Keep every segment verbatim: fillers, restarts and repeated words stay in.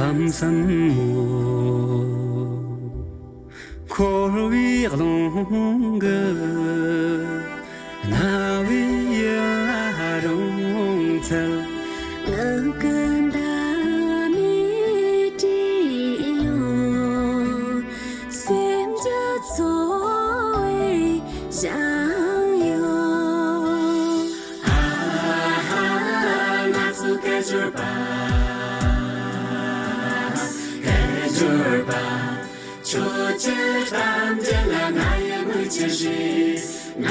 ལམ་ཟབ་མོ། འཁོར་བའི་རླུང་གིས་མནར་བའི་ཡུལ་ལ་རུང་ཚུལ། ངག་གི་འདབ་མས་བྲིས་ཡོད། སེམས་ཀྱི་འཚོ་བའི་ཞིང་ཡོད། ཨ་ཧ། ང་ཚོ་སྐད་སྦྱོར་པ། སྐད་སྦྱོར་པ། ཁྱོད་ཀྱི་གཏམ་རྒྱུད་ལ་ང་ཡི་མིག་ཆུ་བཞུར། ང་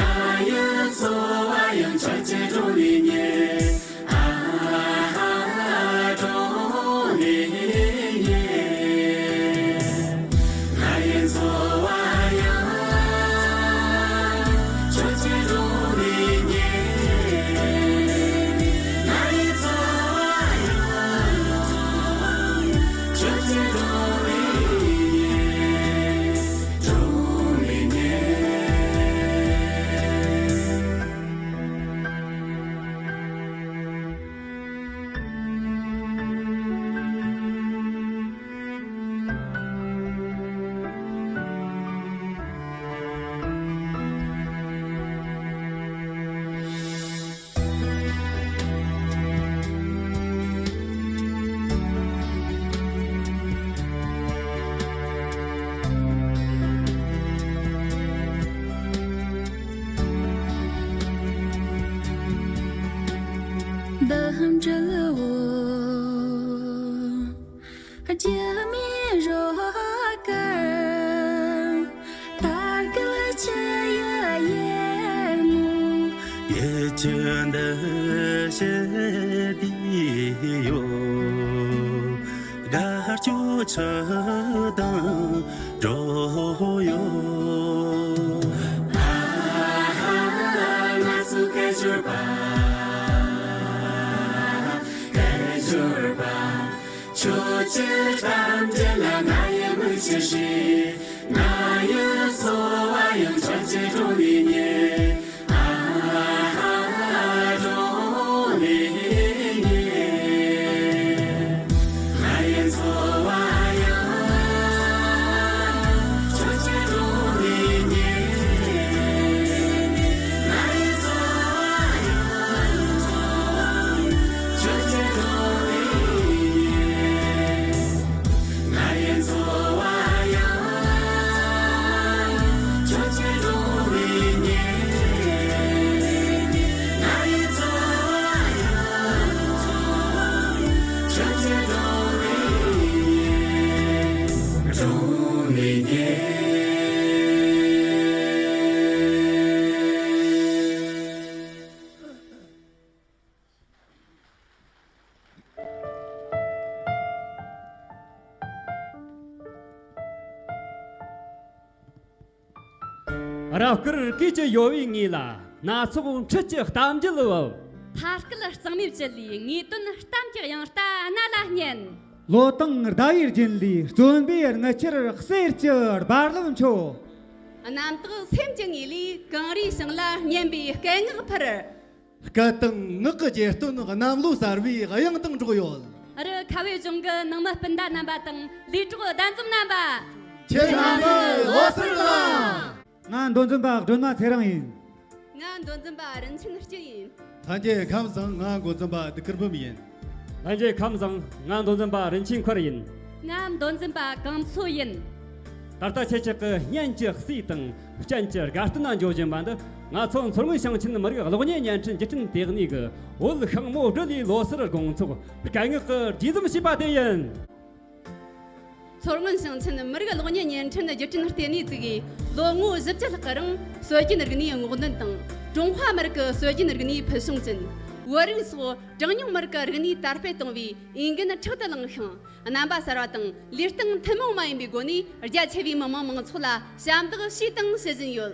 ཡི་འཚོ་བ་ཡང་ཁྱོད་ཀྱི་སྒྲོན་ནས་ཉེར། ཨ་ཧ། སྒྲོན་ནས་ཉེར། ང་ཡི་འཚོ་བ་ཡང་ཁྱོད་ཀྱི་སྒྲོན་ནས་ཉེར། ང་ཡི་འཚོ་བ་ཡང་ཁྱོད་ཀྱི་སྒྲོན་ནས་ཉེར། སྒྲོན་ནས་ཉེར། འདི་འབྲེལ་བོ། རྒྱུ་མའི་རོ་ཀར། ད་གལ་ཆེ་ཡ་ཡེ་མོ། ཡིད་ཀྱི་འདུ་ཤེས་འདི་ཡོད། དགའ་སྐྱོ་ཆུ་དང་འགྲོ་ཡོད། ཨ་ཧ། ང་ཚོ་སྐད་སྦྱོར་པ། སྐད་སྦྱོར་པ། ཁྱོད་ཀྱི་གཏམ་རྒྱུད་ལ་ང་ཡི་མིག་ཆུ་བཞུར། ང་ཡི་འཚོ་བ་ཡང་ཁྱོད་ཀྱི་སྒྲོན་ནས་ཉེར། ཨ་ཧ། སྒྲོན་ནས་ཉེར། ང་ཡི་འཚོ་བ་ཡང་ཁྱོད་ཀྱི་སྒྲོན་ནས་ཉེར། ང་ཡི་འཚོ་བ་ཡང་ཁྱོད་ཀྱི་སྒྲོན་ནས་ཉེར། ང་ཡི་འཚོ་བ་ཡང་ཁྱོད་ཀྱི་སྒྲོན་ནས་ཉེར། ང་ཡི་འཚོ་བ་ཡང་ཁྱོད་ཀྱི་སྒྲོན་ནས་ཉེར། སྒྲོན་ནས་ཉེར། རབ་དཀར་གོས་ཀྱི་ཡོལ་བས་ངེས་ལ། སྣ་ཚོགས་འཕྲུལ་གྱི་གཏམ་རྒྱུད་བབས། མཐའ་སྐུལ་གཙང་མའི་བཅུད་ལས། ངེས་དོན་གཏམ་གྱི་དབྱངས་རྟ་རྣ་ལ་སྙན། ལོ་དང་ཟླ་བའི་རྒྱུན་ལས། བརྩོན་པའི་རྔུལ་ཆུར་གསེར་གྱི་རྦ་རླབས་འཕྱོ། རྣམ་དག་སེམས་ཀྱི་ངོས་ལས། གངས་རིའི་བྱང་ལ་སྙན་པའི་སྐད་ངག་འཕུར། སྐད་དང་ངག་གི་རྒྱལ་སྟོན། གནམ་ལོ་གསར་བའི་དབྱངས་དང་འགྲོགས་ཡོད། རི་ཁ་བའི་ལྗོངས་ཀྱི་ནང་མི་སྤུན་ཟླ་རྣམ་པ་དང་། ལས་གྲོགས་གདན་འཛོམས་རྣམ་པ། ཁྱེད་རྣམ་པ་ལོ་གསར་བཟང་། ང་མདོ་འཛིན་པ་སྒྲོལ་མ་ཚེ་རིང་ཡིན། ང་མདོ་འཛིན་པ་རིན་ཆེན་སྐྱིད་ཡིན། ལྷན་རྒྱས་ཁམས་བཟང་། ང་མགོ་འཛིན་པ་བདུད་དཀར་འབུམ་ཡིན། ལྷན་རྒྱས་ཁམས་བཟང་། ང་མདོ་འཛིན་པ་རིན་ཆེན་འཁོར་ཡིན། ང་མདོ་འཛིན་པ་གངས་མཚོ་ཡིན། ད་ལྟ་ཁྱེད་ཅག་གི་སྙན་གྱི་སྲིད་དང་སྤྱན་གྱི་དགའ་སྟོན་ན་འཇོག་བཞིན་པ་འདི། ང་ཚོ་མཚོ་སྔོན་ཞིང་ཆེན་མི་རིགས་གློག་བརྙན་བརྙན་འཕྲིན་བརྒྱུད་འཕྲིན་ལྟེ་གནས་ཀྱི་བོད་ཤིང་མོ་སྦྲུལ་ལོའི་ལོ་གསར་དགོང་ཚོགས་སྐད་ངག་གི་རྗེས་འཛོམས་ཞེས་པ་དེ་ཡིན། མཚོ་སྔོན་ཞིང་ཆེན་མི་རིགས་གློག་བརྙན་བརྙན་འཕྲིན་བརྒྱུད་འཕྲིན་ལྟེ་གནས་བཙུགས་ལོ་ངོ་བཞི་བཅུ་ལྷག་གི་རིང་སྲོལ་རྒྱུན་རིག་གནས་སྔོག་འདོན་དང་། ཀྲུང་ཧྭ་མི་རིགས་ཀྱི་སྲོལ་རྒྱུན་རིག་གནས་ཕུལ་བྱུང་ཅན། བོད་རིགས་སོགས་གྲངས་ཉུང་མི་རིགས་ཀྱི་རིག་གནས་དར་སྤེལ་གཏོང་བའི་འོས་འགན་ཕྲག་ཏུ་བླངས་ཤིང་། རྣམ་པ་གསར་བ་དང་ལུས་སྟེང་ཐུན་མོང་མ་ཡིན་པའི་སྒོ་ནས། རྒྱ་ཆེ་བའི་མི་དམངས་མང་ཚོགས་ལ་ཞབས་འདེགས་ཞུས་དང་ཞུ་བཞིན་ཡོད།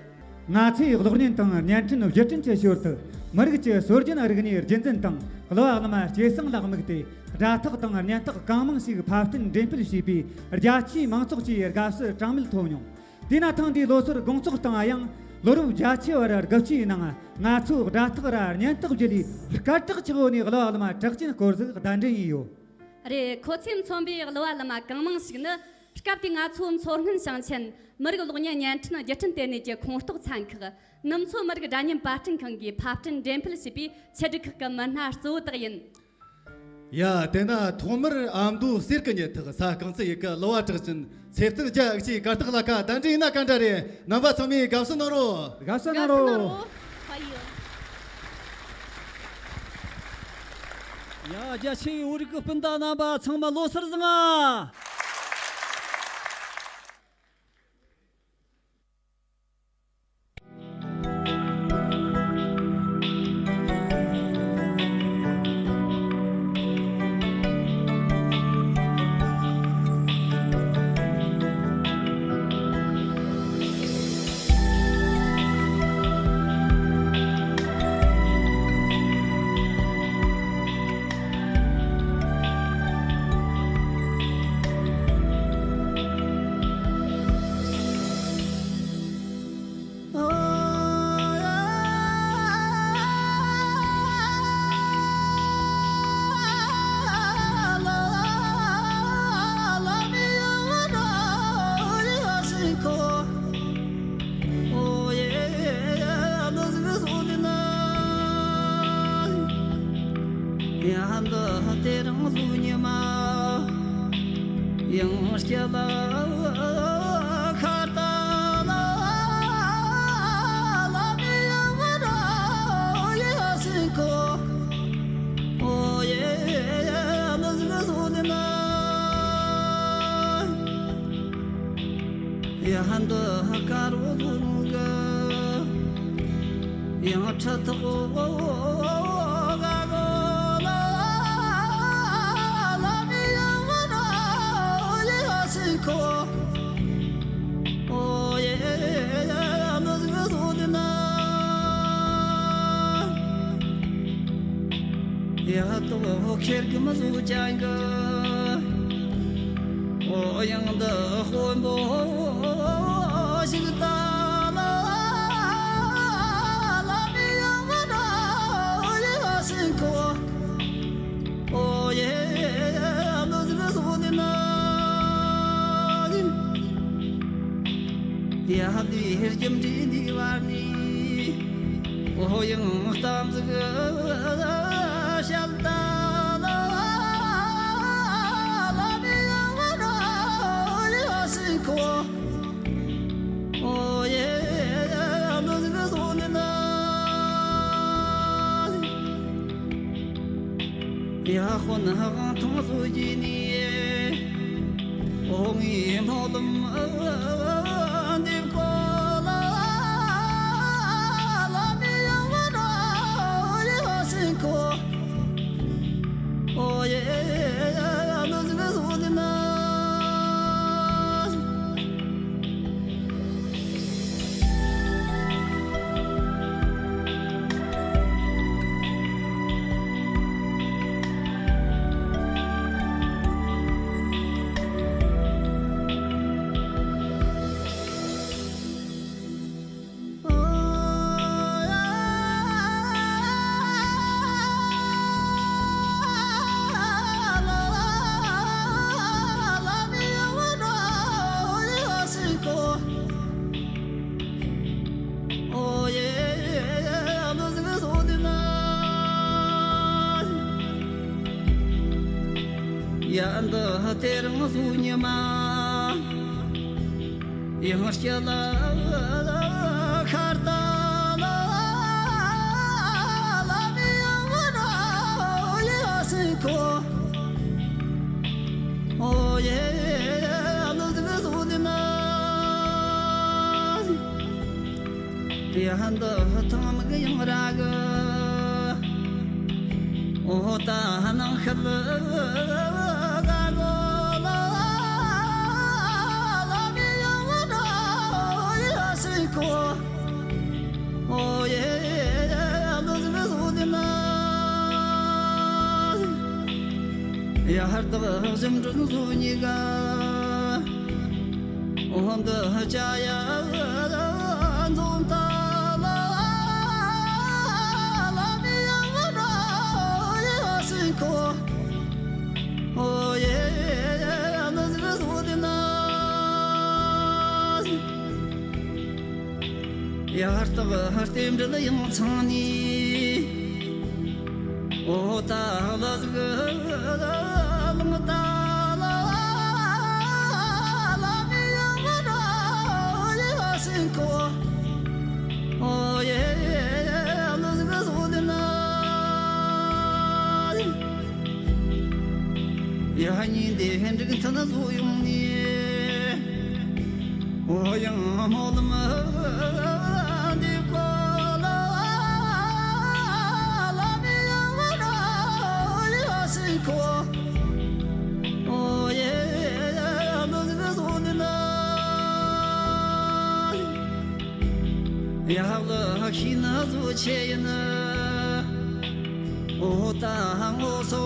ང་ཚོས་གློག་བརྙན་དང་བརྙན་འཕྲིན་བརྒྱུད་འཕྲིན་གྱི་ཞོར་དུ། མི་རིགས་ཀྱི་སྲོལ་རྒྱུན་རིག་གནས་རྒྱུན་འཛིན་དང་། གླུ་བ་གླུ་མ་སྐྱེད་སྲིང་ལ་དམིགས་ཏེ། སྒྲ་ཐག་དང་བརྙན་ཐག་གང་མང་ཞིག་ཕབ་སྐྲུན་འགྲེམས་སྤེལ་བྱས་པས། རྒྱ་ཆེའི་མང་ཚོགས་ཀྱིས་དགའ་བསུ་གྲངས་མེད་ཐོབ་མྱོང་། དེས་ན་ཐེངས་འདིའི་ལོ་གསར་དགོང་ཚོགས་སྟེང་ཡང་། ལོ་རབས་བརྒྱད་ཅུ་བར་དགུ་བཅུའི་ནང་། ང་ཚོས་སྒྲ་ཐག་ར་བརྙན་ཐག་བརྒྱུད་ལས། སྐད་གྲགས་ཆེ་བོ་ནས་གླུ་བ་གླུ་མ་གྲགས་ཅན་སྐོར་ཟིག་གདན་འདྲེན་ཡིན་ཡོད། རེད། ཁོ་ཚོས་མཚོན་པའི་གླུ་བ་གླུ་མ་གང་མང་ཞིག་ནི། སྐབས་དེའི་ང་ཚོའི་མཚོ་སྔོན་ཞིང་ཆེན་མི་རིགས་གློག་བརྙན་བརྙན་འཕྲིན་བརྒྱུད་འཕྲིན་ལྟེ་གནས་ཀྱི་ཁོངས་གཏོགས་ཚན་ཁག་ནུབ་མཚོ་མི་རིགས་སྒྲ་སྙན་པར་སྐྲུན་ཁང་གིས་ཕབ་སྐྲུན་འགྲེམས་སྤེལ་བྱས་པའི་ཆེད་སྒྲིག་ཁག་གི་མི་སྣ་གཙོ་བོ་དག་ཡིན། ཡ། དེ་ན་ཐོག་མར་ཨ་མདོའི་གསེར་གྱི་ཉི་ཐག་ས་རྐང་ཚ་ཡི་གི་གླུ་བ་གྲགས་ཅན་ཚེ་བརྟན་རྒྱལ་ཨུ་ཆོས་གར་སྟེགས་ལ་ཁ་གདན་འདྲེན་ཡིན་ན་ག་འདྲ་རེད། རྣམ་པ་ཚང་མས་དགའ་བསུ་གནང་རོགས། དགའ་བསུ་གནང་རོགས། ཡ། རྒྱ་ཆེ་བའི་བོད་རིགས་ཀྱི་སྤུན་ཟླ་རྣམ་པ་ཚང་མ་ལོ་གསར་བཟང་ཨ། ཡ་ཏོ་ཁེར་གི་མ་བཟོ་ཅང་གི། ཨོ་ཡང་འདི་དཔོན་པོ་ཞིག་ད་ལ་ལ་མི་ཡང་ང་ན་ཡ་སིན་ཁོ། ཨོ་ཡེ་ལོ་ཟི་བཟོ་ནི་ན། ཡ་ཧ་ལི་ཧེར་རྒྱམ་འདྲི་འདི་བར་ནི། ཨོ་ཡང་གཏམ་ཟིག་ཤལ་ཏ་ལ་ལ་མི་ཡང་ང་ན་ཡ་སིན་ཁོ། ཨོ་ཡེ་ལོ་ཟི་བཟོ་ནི་ན། ཡ་ཧོ་ན་ཧང་ཐང་བཟོ་གི་ནི། ཨོ་ངི་མོ་ལམ་འདེབས་གོ་ལ་ལ་མི་ཡང་ང་ན་ཡ་སིན་ཁོ། ཨོ་ཡེ་ལོ་ཟི་བཟོ་ནི་ན། ཡ་འདི་དེ་རིང་གཟུགས་ཉི་མ། ཡང་སྐྱ་ལ་ཁར་ཏ་ལ་ལ་མི་ཡང་ང་ན་ཡ་སིན་ཁོ། ཨོ་ཡེ་ལོ་ཟི་བཟོ་ནི་ན། ཡ་འདི་ཐང་མིག་ཡང་ར་གི། ཨོ་ད་ནང་ཤལ་ག་གོ་ལ་ལ་མི་ཡང་ང་ན་ཡ་སིན་ཁོ། ཨོ་ཡེ་ལོ་ཟི་བཟོ་ནི་ན། ཡ་ཧར་དག་ཞིམ་དྲུག་བཟོ་ཉི་ག། ཨོ་འདི་ཅ་ཡ་འཛོམས་ད་ལ་ལ་མི་ཡང་ང་ན་ཡ་སིན་ཁོ། ཨོ། ཡར་ལྟ་བར་རྟེན་འབྲེལ་ཡང་ཚང་ནས། འོ་ད་ལ་ཟིག་ལ་ལ་ལ་ལ་མི་ཡང་ང་ར་ཡ་སེང་ཁོ། འོ་ཡེ་ལ་ཟིག་བཟོ་དེ་ན། ཡ་ཉིན་དེ་ཧན་འགྲིག་མཐུན་བཟོ་ཡོང་ནས། འོ་ཡང་མོ་ལ་མ་འདི་ཀོ་ལ་ལ་མི་ཡང་ང་ར་ཡ་སེང་ཁོ། འོ་ཡེ་ལ་ཟིག་བཟོ་དེ་ན། ཡག་ལ་ཤི་ན་བཟོ་ཆེ་ཡིན། འོ་ད་ངོ་སོ་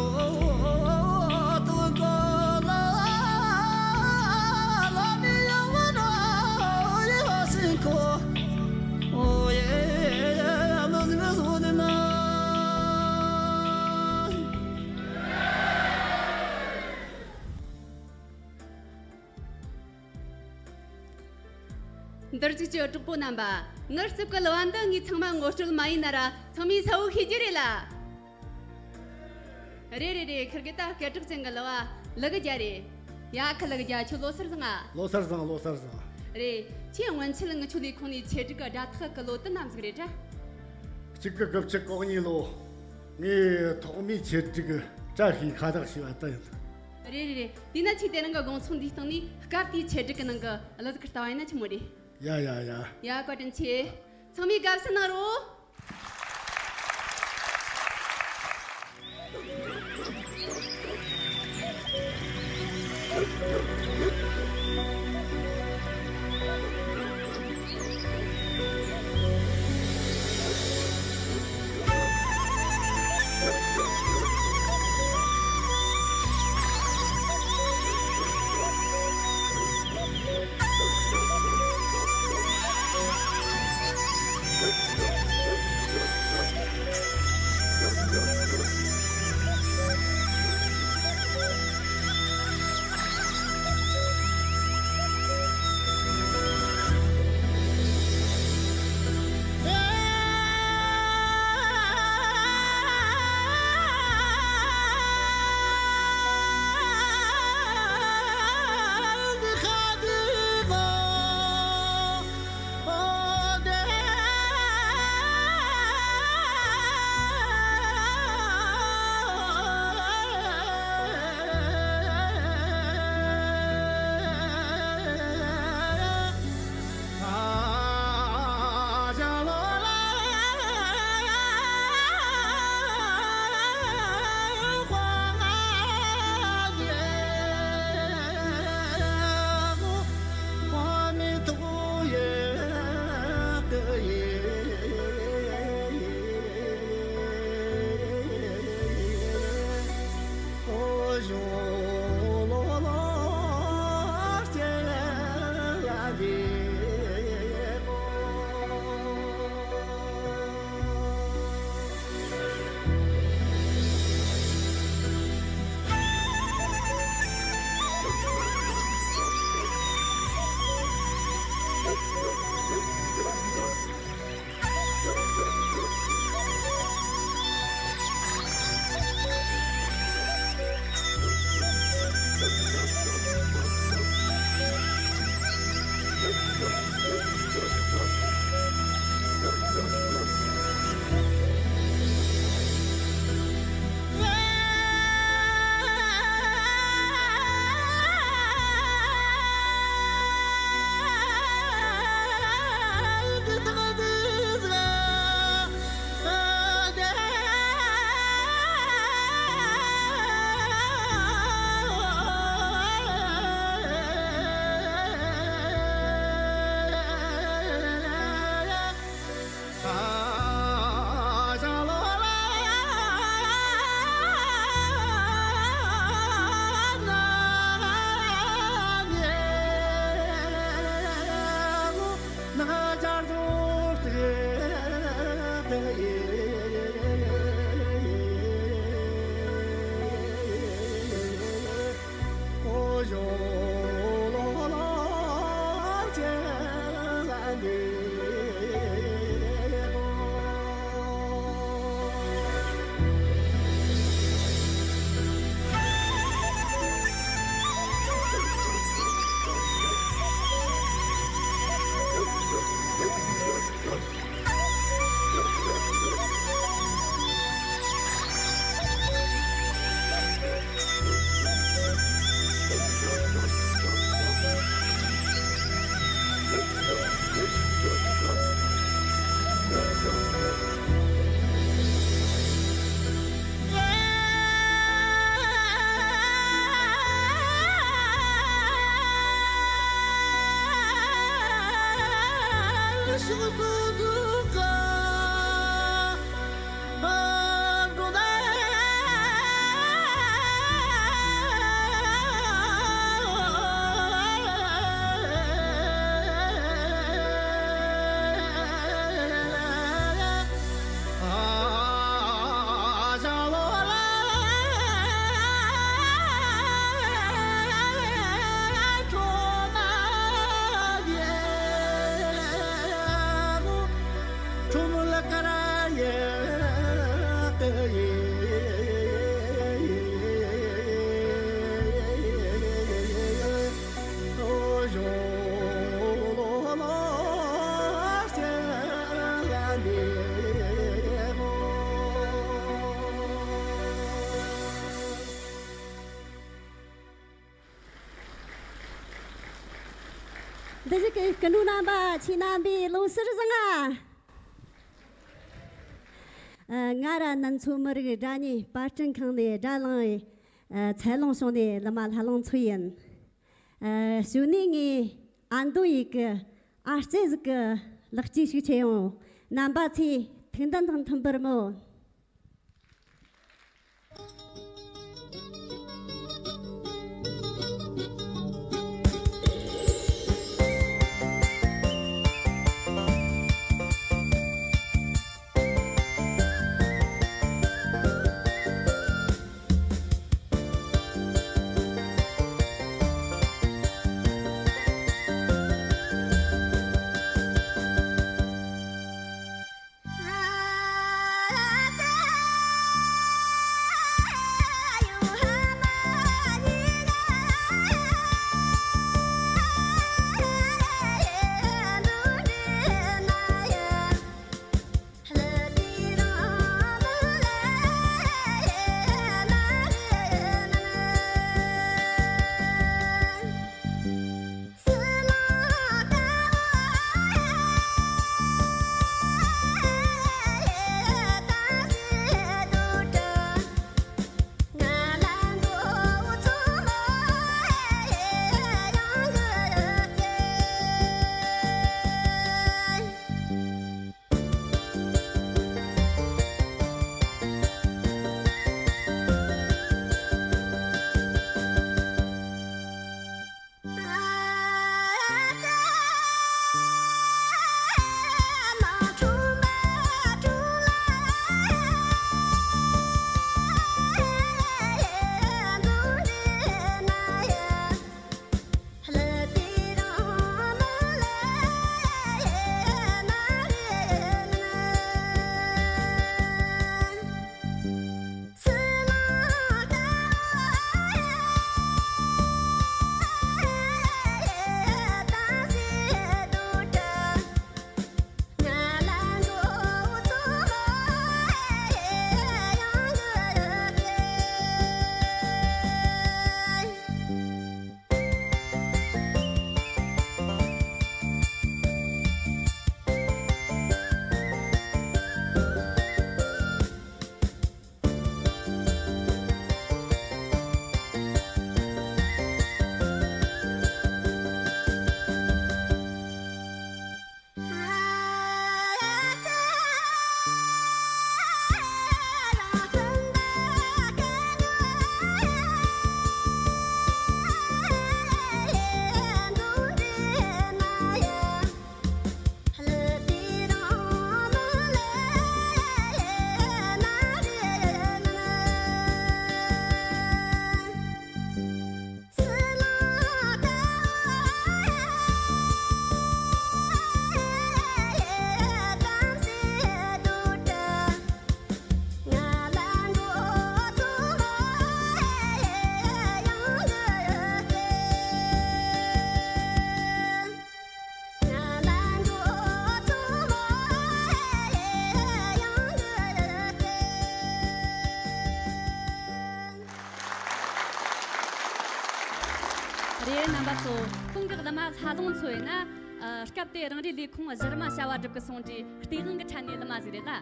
དུ་གོ་ལ་ལ་མི་ཡང་ང་ཡ་སེང་ཁོ། འོ་ཡེ་ལ་ཟིག་བཟོ་དེ་ན། འདིར་བཞུགས་ཀྱི་གྲོགས་པོ་རྣམ་པ། ངའི་རྩིབ་ཀྱི་གླུ་བ་འདི་ངས་ཚང་མ་ངོ་སྤྲོད་མ་ཡས་ན་ར་ཚང་མས་གསལ་བོ་ཤེས་ཀྱི་རེད་ལ། རེད་རེད་རེད། ཁིར་གི་ད་སྐད་གྲགས་ཅན་གྱི་གླུ་བ་ལག་རྒྱ་རེད། ཡ་ཁི་ལག་རྒྱ། ཁྱོད་ལོ་སར་བཟང་ང་། ལོ་སར་བཟང་། ལོ་སར་བཟང་། རེད། ཁྱེད་སྔོན་ཆད་ངི་ཆོ་ལས་ཁུངས་ནས་ཆེད་སྒྲིག་གི་དགྲ་ཐག་གི་ལོ་དུ་ནམ་ཟིག་རེད་དྲ། གཅིག་གི་དགུ་བཅུ་གོ་གཉིས་ལོ། ངས་ཐོག་མའི་ཆེད་སྒྲིག་གི་བཀྲ་ཤིས་ཁ་བཏགས་ཞེས་པ་དེ་ཡིན། རེད་རེད་རེད། དེས་ན་ཆེས་དེ་རིང་གི་དགོང་ཚོགས་འདིའི་སྟེང་ནས་སྐབས་དེའི་ཆེད་སྒྲིག་གི་ནང་གི་གླུ་གཟུགས་ཀྱི་ལྟ་བ་ཡིན་ན་ཆི་མོ་རེད། ཡ་ཡ་ཡ། ཡ་བཀའ་དྲིན་ཆེ། ཚང་མས་དགའ་བསུ་གནང་རོགས། འདི་རིགས་ཀྱི་སྐུ་མགྲོན་རྣམ་པ། ཁྱེད་རྣམ་པའི་ལོ་གསར་བཟང་ང་། ཨ། ང་ར་གནམ་མཚོ་མི་རིགས་སྒྲ་སྙན་པར་སྐྲུན་ཁང་ནས་སྒྲ་བླངས་པའི། ཨ། ཚད་ལོངས་ཞུང་ནས་ལི་མ་ལྷ་ལུང་མཚོ་ཡིན། ཨ། གཞུག་ནས་ངས་ཨ་མདོ་ཡུལ་གྱི་ཨ་རྩེ་ཟིག་གི་ལེགས་སྐྱེས་ཤིག་ཆེ་ཡོང་། རྣམ་པ་ཚོས་ཐུགས་འདུན་དང་མཐུན་པར་མོལ། རེད། རྣམ་པ་ཚོ། ཁོང་གི་གླུ་མ་ལྷ་ལུང་མཚོ་ཡིན་ན། ཨ། སྐབས་དེ་རང་རེའི་ལས་ཁུངས་གཞི་རིམ་བྱ་བ་སྒྲུབ་གི་སོང་དུས་སྟེས་དབང་གི་ཁྲལ་ནས་གླུ་མ་ཟིག་རེད་ལ།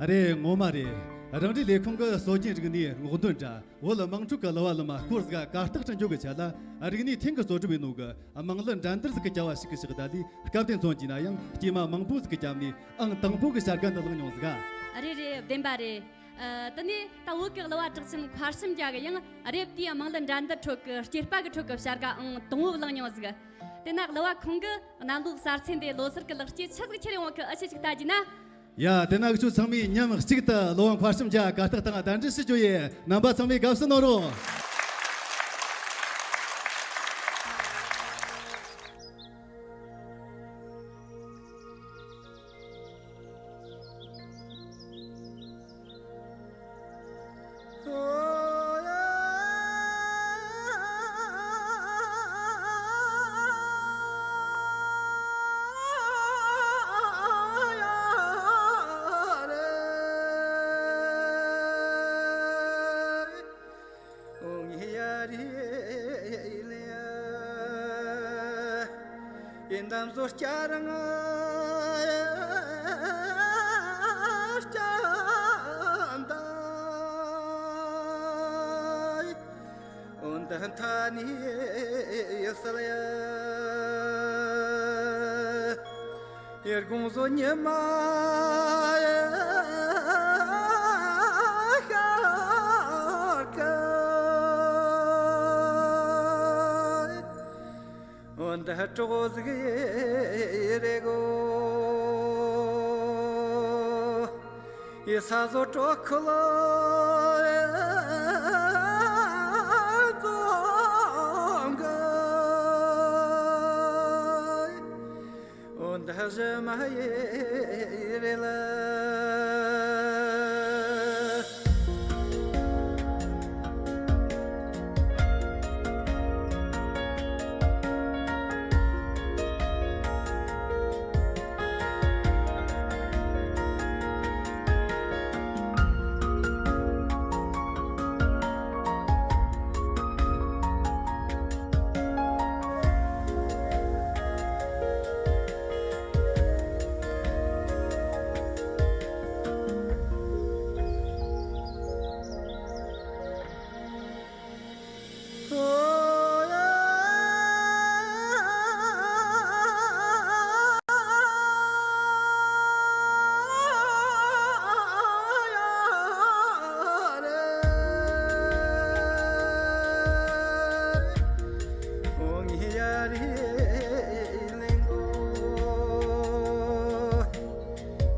རེད། ངོ་མ་རེད། རང་རེའི་ལས་ཁུངས་ཀྱི་སྲོལ་རྒྱུན་རིག་གནས་སྔོག་འདོན་དྲ་བོད་དམངས་ཁྲོད་ཀྱི་གླུ་བ་གླུ་མ་སྐོར་ཟིག་གར་སྟེགས་སུ་འཇོག་གི་ཆེད་ལ། རིག་གནས་ཐིང་གིས་གཙོ་སྒྲུབ་བྱས་ནོ་གི་དམངས་གླུ་འགྲན་བསྡུར་ཟིག་གི་བྱ་བ་ཞིག་གི་ཕྱག་བརྡ་ལས། སྐབས་དེ་མཚོན་གྱིས་ན་ཡང་སྐྱེས་མ་མང་པོ་ཟིག་གི་རྒྱབ་ནས་ཨང་དང་པོ་གི་བྱ་དགའ་འདི་བླངས་མྱོང་ཟིག་ག། རེད་རེད། བདེན་པ་རེད། ཨ། དེ་ནས་ད་བོད་ཀྱི་གླུ་བ་གྲགས་ཅན་མཁར་བྱམས་རྒྱ་གི་ཡང་རེབ་དེའི་དམངས་གླུ་འགྲན་བསྡུར་ཁྲོད་ཀྱི་སྐྱེས་པ་གི་ཁྲོད་ཀྱི་བྱ་དགའ་ཨང་དང་པོ་བླངས་མྱོང་ཟིག། དེ་ན་གླུ་བ་ཁོང་གིས་གནམ་ལོ་གསར་ཚེས་འདིའི་ལོ་སར་གྱི་ལེགས་སྐྱེས་ཆི་ཟིག་ཁྱེར་ཡོང་གི། ཨ། ཆི་ཟིག་ལྟ་རྒྱུ་ན། ཡ། དེ་ན་འུ་ཆོ་ཚང་མས་མཉམ་གཅིག་ཏུ་གླུ་བ་མཁར་བྱམས་རྒྱ་གར་སྟེགས་སྟེང་གདན་འདྲེན་ཞུ་རྒྱུ་ཡིན། རྣམ་པ་ཚང་མས་དགའ་བསུ་གནང་རོགས། འདམ་བཟོ་སྐྱ་རང་སྐྱ་འདའ། འོན་ཏེ་མཐའ་ནི་ཡོད་སལ་ཡ། ཡར་དགོང་བཟོ་ཉི་མ་ཤར་ཀ། འོན་ཏེ་གྲོགས་ཟིག་ཡེ་རེ་གོ། ཡེ་ས་བཟོ་གྲོགས་ཁུ་ལ་ཙོང་གི། འོན་ཏེ་གཞི་མ་ཡེ་རེ་ལ།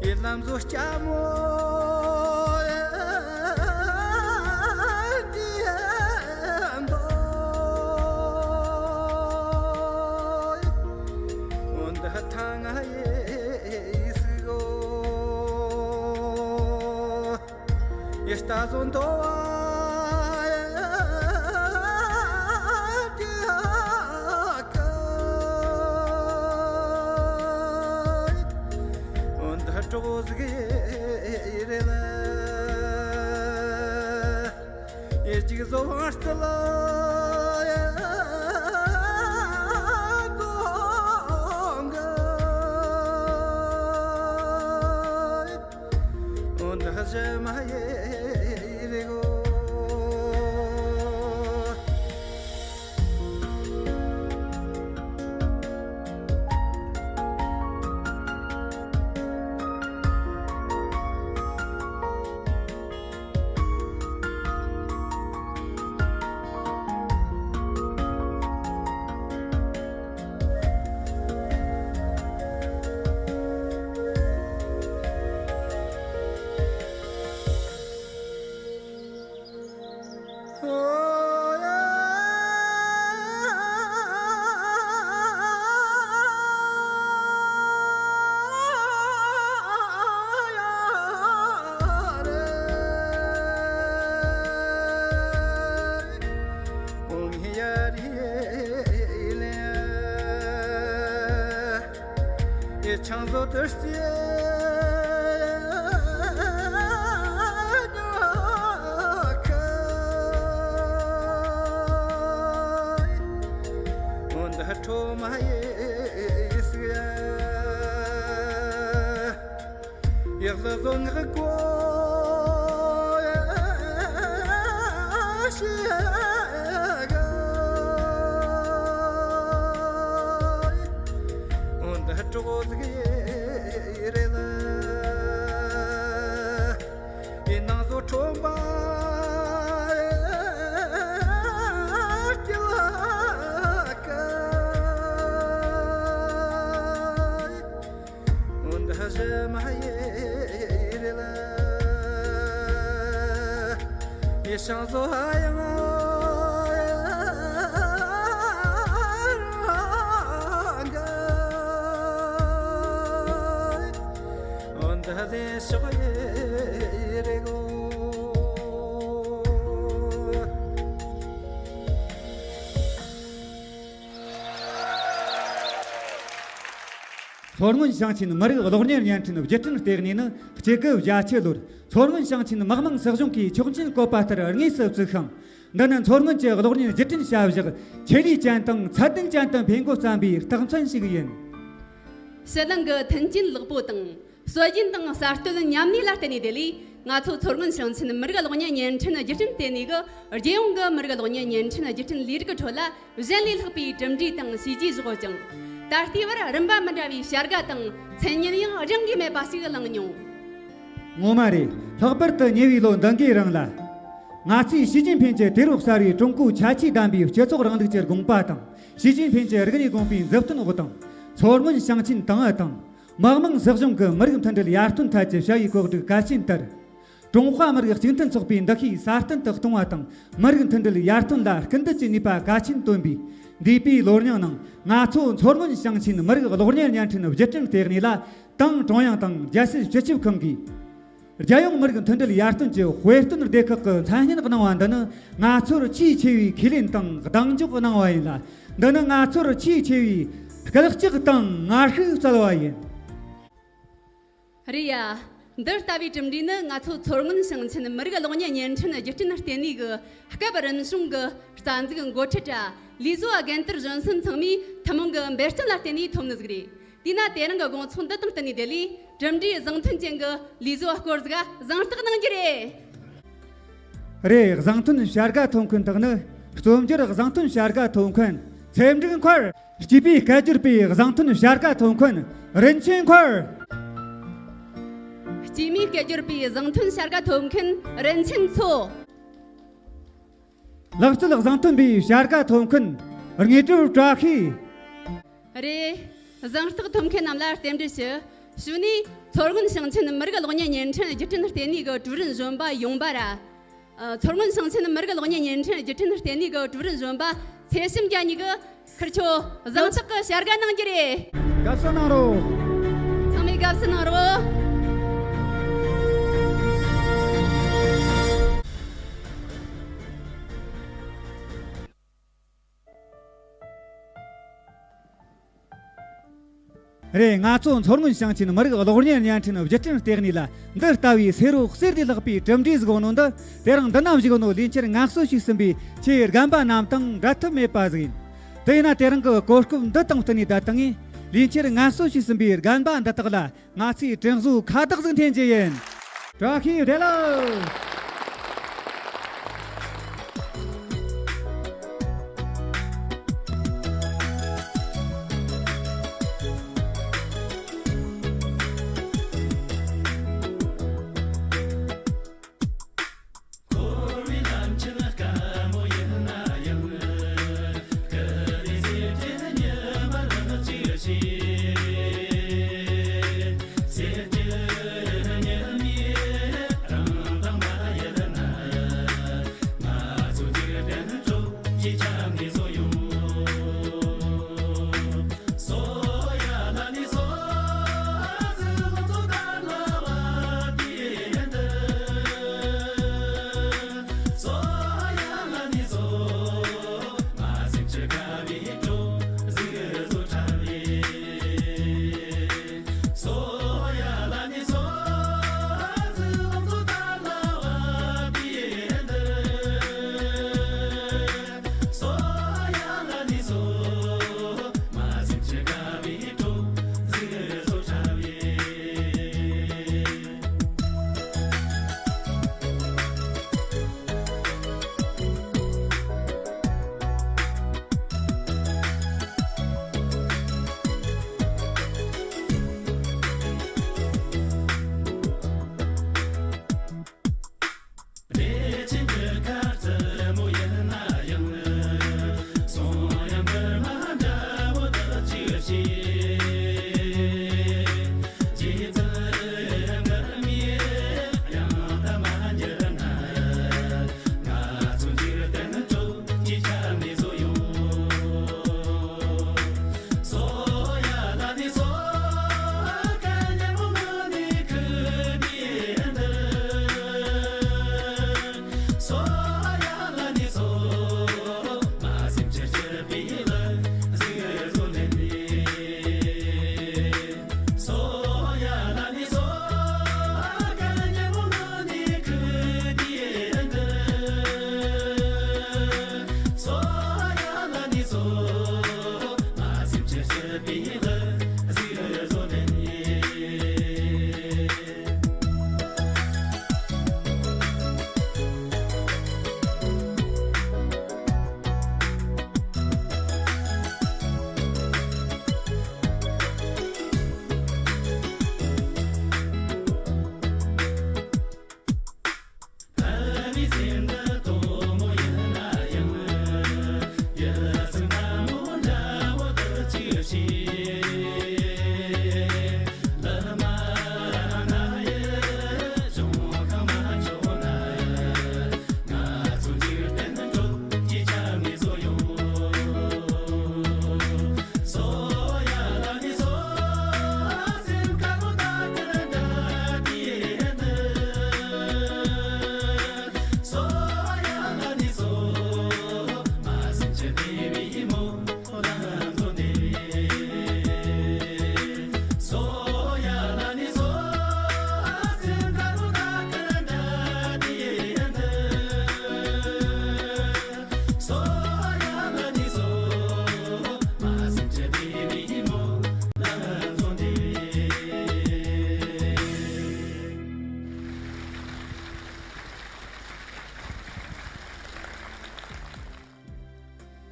ཡི་ལམ་བཟོ་སྐྱ་མོ་ཡ་འདི་ཡ་འདོ། འོན་ཏེ་ཐང་ང་ཡེ་སི་གོ། ཡེ་ལྟ་བཟོ་འདོ་བ་ཡ་འདི་ཡ་ཀ། འོན་ཏེ་གྲོགས་ཟིག་ཡེ་རེ་ལ། ཡེ་གཅིག་བཟོ་བར་སྟི་ལ་ཡ་ཙོང་གི། འོན་ཏེ་གཞི་མ་ཡེ་རེ་གོ། ཡེ་ཆང་བཟོ་དུར་སི་ཉོ་ཁ། འོན་ཏེ་ཁྲོ་མ་ཡེ་སི་ཡ། ཡག་ལ་བཟོ་ངག་གོ་ཡ་ཤི་ཡ་ག། འོན་ཏེ་གྲོགས་ཟིག་ཡེ་རེ་ལ། ཡེ་ནང་བཟོ་ཁྲོམ་པ་སྐྱིད་ལ་ཀ། འོན་ཏེ་གཞི་མ་ཡེ་རེ་ལ། ཡེ་ཤང་བཟོ་ཧ་ཡང་ག། འོན་ཏེ་ལེན་ཤོག་ཡེ་རེ་གོ། མཚོ་སྔོན་ཞིང་ཆེན་མི་རིགས་གློག་བརྙན་བརྙན་འཕྲིན་བརྒྱུད་སྐྲུན་ལྟེ་གནས་ནི་གཅིག་དགུ་བརྒྱད་ཅུ་ལོར་མཚོ་སྔོན་ཞིང་ཆེན་དམག་དམངས་སྲིད་གཞུང་གིས་ཆོག་མཆན་བཀོད་པ་ལྟར་དངོས་སུ་བཙུགས་ཤིང་། འདི་ནི་མཚོ་སྔོན་གྱི་གློག་བརྙན་བརྒྱུད་སྐྲུན་བྱ་གཞག་ཆེད་ལས་ཅན་དང་ཚད་ལྡན་ཅན་དུ་འཕེལ་འགོ་བརྩམས་པའི་རྟགས་མཚན་ཞིག་ཡིན། ཕྱི་གླིང་གི་མཐུན་རྐྱེན་ལེགས་པོ་དང་། སྲོལ་རྒྱུན་དང་གསར་གཏོད་མཉམ་གནས་ལ་བརྟེན་ནས་དེ་ལས། ང་ཚོ་མཚོ་སྔོན་ཞིང་ཆེན་མི་རིགས་གློག་བརྙན་བརྙན་འཕྲིན་བརྒྱུད་འཕྲིན་ལྟེ་གནས་ཀྱིས་རྒྱལ་ཡོངས་ཀྱི་མི་རིགས་གློག་བརྙན་བརྙན་འཕྲིན་བརྒྱུད་འཕྲིན་ལས་རིགས་ཀྱི་ཁྲོད་ལ། གཞན་ལས་ལྷག་པའི་གྲུབ་འབྲས་དང་བྱས་རྗེས་བཞག་ཅིང་། ད་ལྟའི་བར་རིམ་པ་མི་འདྲ་བའི་བྱ་དགའ་དང་མཚན་སྙན་ཡང་བགྲང་གིས་མེད་པ་ཞིག་བླངས་མྱོང་། ངོ་མ་རེད། ལྷག་པར་དུ་ཉེ་བའི་ལོ་འདི་འགའི་རིང་ལ། ང་ཚོས་ཞི་ཅིན་ཕིན་གྱི་དུས་རབས་གསར་བའི་ཀྲུང་གོའི་ཁྱད་ཆོས་ལྡན་པའི་སྤྱི་ཚོགས་རིང་ལུགས་ཀྱི་དགོངས་པ་དང་། ཞི་ཅིན་ཕིན་གྱི་རིག་གནས་དགོངས་པའི་མཛུབ་སྟོན་འོག་དང་། མཚོ་སྔོན་ཞིང་ཆེན་ཏང་ཨུ་དང་། མི་དམངས་སྲིད་གཞུང་གི་མི་རིགས་མཐུན་སྒྲིལ་ཡར་ཐོན་ཐད་ཀྱི་བྱ་བའི་གོ་སྒྲིག་གལ་ཆེན་ལྟར། ཀྲུང་ཧྭ་མི་རིགས་གཅིག་མཐུན་ཚོགས་པའི་འདུ་ཤེས་སྲ་བརྟན་དུ་གཏོང་བ་དང་། མི་རིགས་མཐུན་སྒྲིལ་ཡར་ཐོན་ལ་སྐུལ་འདེད་ཀྱི་ནུས་པ་གལ་ཆེན་བཏོན་པས། འདས་པའི་ལོ་རྙིང་ནང་ང་ཚོ་མཚོ་སྔོན་ཞིང་ཆེན་མི་རིགས་གློག་བརྙན་བརྙན་འཕྲིན་བརྒྱུད་འཕྲིན་ལྟེ་གནས་ལ། ཏང་ཀྲུང་དབྱང་དང་རྒྱལ་སྲིད་སྤྱི་ཁྱབ་ཁང་གིས། རྒྱལ་ཡོངས་མི་རིགས་མཐུན་སྒྲིལ་ཡར་ཐོན་གྱི་དཔེ་སྟོན་སྡེ་ཁག་གི་མཚན་སྙན་གནང་བ་འདི་ནི། ང་ཚོར་ཆེས་ཆེ་བའི་ཁས་ལེན་དང་གདེང་འཇོག་གནང་བ་ཡིན་ལ། འདི་ནི་ང་ཚོར་ཆེས་ཆེ་བའི་སྐུལ་ལྕག་དང་ངར་ཤུགས་སྩལ་བ་ཡིན། རེད་ཡ། འདི་ལྟ་བུའི་གྲུབ་འབྲས་ནི་ང་ཚོ་མཚོ་སྔོན་ཞིང་ཆེན་མི་རིགས་གློག་བརྙན་བརྙན་འཕྲིན་བརྒྱུད་འཕྲིན་ལྟེ་གནས་ཀྱི་སྐབས་རིམ་བྱུང་གི་རྩ་འཛུགས་འགོ་ཁྲིད་དྲ་ལས་བཟོ་བ་རྒན་དར་གཞོན་གསུམ་ཚང་མས་ཐུན་མོང་གི་འབད་བརྩོན་ལ་བརྟེན་ནས་ཐོབ་ནི་ཟིག་རེད། དེས་ན་དེ་རིང་གི་དགོང་ཚོགས་འདི་དང་བསྟུན་ནས་དེ་ལས་གྲུབ་འབྲས་བཟང་ཐོན་ཅན་གྱི་ལས་བཟོ་བ་སྐོར་ཟིག་གཟེངས་རྟགས་གནང་རྒྱུ་རེད། རེད། བཟང་ཐོན་བྱ་དགའ་ཐོབ་མཁན་དག་ནི། རྩོམ་སྒྱུར་བཟང་ཐོན་བྱ་དགའ་ཐོབ་མཁན་ཚེ་འབྲུག་མཁར། སྐྱེས་པའི་སྐད་སྒྱུར་པའི་བཟང་ཐོན་བྱ་དགའ་ཐོབ་མཁན་རིན་ཆེན་མཁར། སྐྱེས་མའི་སྐད་སྒྱུར་པའི་བཟང་ཐོན་བྱ་དགའ་ཐོབ་མཁན་རིན་ཆེན་མཚོ། ལག་རྩལ་བཟང་ཐོན་པའི་བྱ་དགའ་ཐོབ་མཁན་དངོས་གྲུབ་བཀྲ་ཤིས། རེད། གཟེངས་རྟགས་ཐོབ་མཁན་རྣམས་ལ་རྟེན་འབྲེལ་ཞུ། གཞུག་ནས་མཚོ་སྔོན་ཞིང་ཆེན་མི་རིགས་གློག་བརྙན་བརྙན་འཕྲིན་བརྒྱུད་འཕྲིན་ལྟེ་གནས་ཀྱི་ཀྲུའུ་རིན་གཞོན་པ་ཡོང་འབབ་ར། ཨ། མཚོ་སྔོན་ཞིང་ཆེན་མི་རིགས་གློག་བརྙན་བརྙན་འཕྲིན་བརྒྱུད་འཕྲིན་ལྟེ་གནས་ཀྱི་ཀྲུའུ་རིན་གཞོན་པ་ཚེ་ཤིམ་རྒྱལ་གཉིས་ཀྱིས་ཁིར་ཆོ་གཟེངས་རྟགས་ཀྱི་བྱ་དགའ་གནང་རྒྱུ་རེད། དགའ་བསུ་གནང་རོགས། ཚང་མས་དགའ་བསུ་གནང་རོགས། རེད། ང་ཚོ་མཚོ་སྔོན་ཞིང་ཆེན་མི་རིགས་གློག་བརྙན་བརྙན་འཕྲིན་བརྒྱུད་འཕྲིན་ལྟེ་གནས་ལ་འདི་ལྟ་བུའི་སེར་པོ་གསེར་ལས་ལྷག་པའི་གྲུབ་འབྲས་ཟིག་ཡོང་ནོ་འདི། དེ་རིང་འདི་ན་བཞུགས་ནོ་ལས་འཁྱུར་ངལ་གསོ་བྱས་ཟིན་པའི་ཆེས་རྒན་པ་རྣམས་དང་འབྲལ་ཐབས་མེད་པ་ཟིག་ཡིན། དེས་ན་དེ་རིང་གི་གོ་སྐབས་འདི་དང་བསྟུན་ནས་ད་ཐེངས་ངས་ལས་འཁྱུར་ངལ་གསོ་བྱས་ཟིན་པའི་རྒན་པ་འདི་དག་ལ། ང་ཚོས་དྲན་གསོའི་ཁ་བཏགས་ཟིག་འཐེན་རྒྱུ་ཡིན། བཀྲ་ཤིས་བདེ་ལེགས།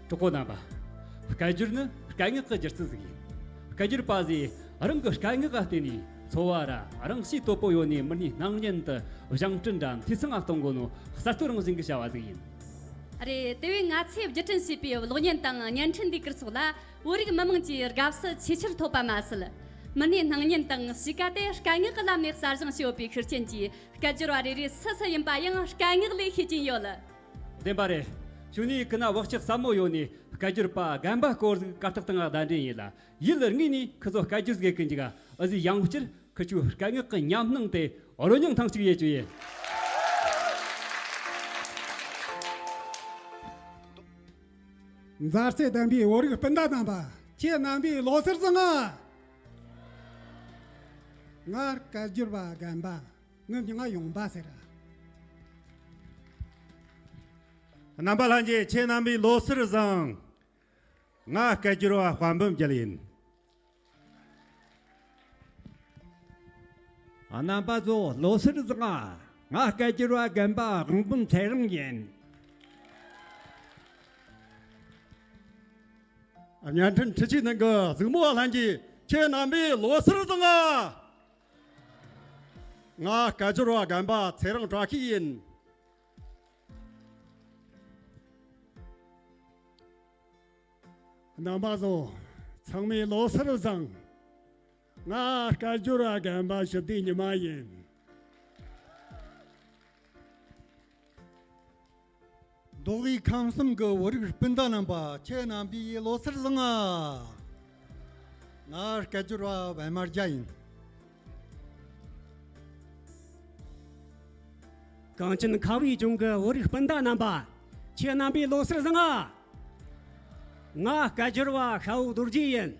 གྲོགས་པོ་རྣམ་པ། སྐད་སྒྱུར་ནི་སྐད་ངག་གི་སྒྱུ་རྩལ་ཟིག་ཡིན། སྐད་སྒྱུར་པ་ཟིག་རང་གི་སྐད་ངག་ག་བརྟེན་ནས་འཚོ་བ་ར་རང་གཤིས་དོད་པོ་ཡོད་ནས་མི་སྣའི་སྣང་བརྙན་དུ་བཞེངས་སྐྲུན་ར་འཐུས་ཚང་ང་གཏོང་དགོས་ནོ་གསར་གཏོད་རང་བཞིན་གྱི་བྱ་བ་ཟིག་ཡིན། རེད། དེ་བས་ང་ཚོས་བརྒྱུད་སྐྲུན་བྱས་པའི་གློག་བརྙན་དང་བརྙན་འཕྲིན་འདིའི་སྐུལ་ཚོགས་ལ་བོད་རིགས་མི་དམངས་ཀྱི་དགའ་བསུ་ཆེས་ཆེར་ཐོབ་པ་མ་ཟད། མི་སྣའི་སྣང་བརྙན་དང་གཤིས་ཀ་དེ་སྐད་ངག་གི་ལམ་ནས་གསར་བཞེངས་བྱས་ཡོད་པའི་ཤུགས་རྐྱེན་གྱིས། སྐད་སྒྱུར་བ་རེ་རེ་སུ་སུ་ཡིན་པ་ཡང་སྐད་ངག་ལས་ཤེས་ཀྱིན་ཡོད། བདེན་པ་རེད། ཁྱོད་ནི་ཁི་ན་བག་ཆགས་ཟབ་མོ་ཡོད་ནི་སྐད་སྒྱུར་པ་རྒན་པ་སྐོར་ཟིག་གར་སྟེགས་སྟེང་ང་གདན་འདྲེན་ཡིན་ལ། ཡིད་ལ་དངོས་ནས་ཁི་ཚོ་སྐད་སྒྱུར་ཟིག་གི་འཇུག་ཨ་ཟི་ཡང་སྤྱིར་ཁི་ཆོའི་སྐད་ངག་གི་ཉམས་སྣང་དེ་རོ་མྱོང་ཐེངས་གཅིག་ཡེ་རྒྱུ་ཡིན། མཛའ་བརྩེ་ལྡན་པའི་བོད་རིགས་སྤུན་ཟླ་རྣམ་པ། ཁྱེད་རྣམ་པའི་ལོ་སར་བཟང་ང་། ང་སྐད་སྒྱུར་བ་རྒན་པ། ངའི་མིང་ང་ཡོང་འབའ་ཟེར། རྣམ་པ་ལྷན་རྒྱས་ཁྱེད་རྣམ་པའི་ལོ་སར་བཟང་། ང་སྐད་སྒྱུར་བ་དཔལ་འབུམ་རྒྱལ་ཡིན། རྣམ་པ་ཚོ་ལོ་སར་བཟང་། ང་སྐད་སྒྱུར་བ་རྒན་པ་དབང་འབུམ་ཚེ་རིང་ཡིན། བརྙན་འཕྲིན་འཕྲུལ་ཆས་ནང་གི་གཟིགས་མོ་བ་ལྷན་རྒྱས་ཁྱེད་རྣམ་པའི་ལོ་སར་བཟང་ང་། ང་སྐད་སྒྱུར་བ་རྒན་པ་ཚེ་རིང་བཀྲ་ཤིས་ཡིན། རྣམ་པ་ཚོ་ཚང་མའི་ལོ་སར་བཟང་། ང་སྐད་སྒྱུར་བ་རྒན་པ་ཞི་བདེ་ཉི་མ་ཡིན། མདོ་དབུས་ཁམས་གསུམ་གྱི་བོད་རིགས་སྤུན་ཟླ་རྣམ་པ། ཁྱེད་རྣམ་པའི་ལོ་སར་བཟང་ང་། ང་སྐད་སྒྱུར་བ་པད་མ་རྒྱལ་ཡིན། གངས་ཅན་ཁ་བའི་ལྗོངས་ཀྱི་བོད་རིགས་སྤུན་ཟླ་རྣམ་པ། ཁྱེད་རྣམ་པའི་ལོ་སར་བཟང་ང་། ང་སྐད་སྒྱུར་བ་ཤ་བོ་རྡོ་རྗེ་ཡིན།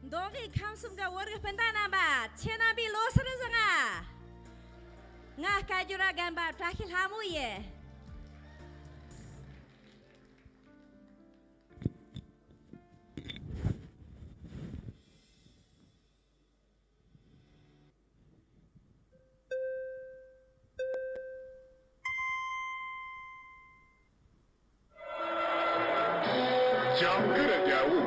མདོ་དབུས་ཁམས་གསུམ་གྱི་བོད་རིགས་སྤུན་ཟླ་རྣམ་པ། ཁྱེད་རྣམ་པའི་ལོ་སར་བཟང་ང་། ང་སྐད་སྒྱུར་བ་རྒན་པ་བཀྲ་ཤིས་ལྷ་མོ་ཡིན། ཇིང་གིར་རྒྱལ་པོ།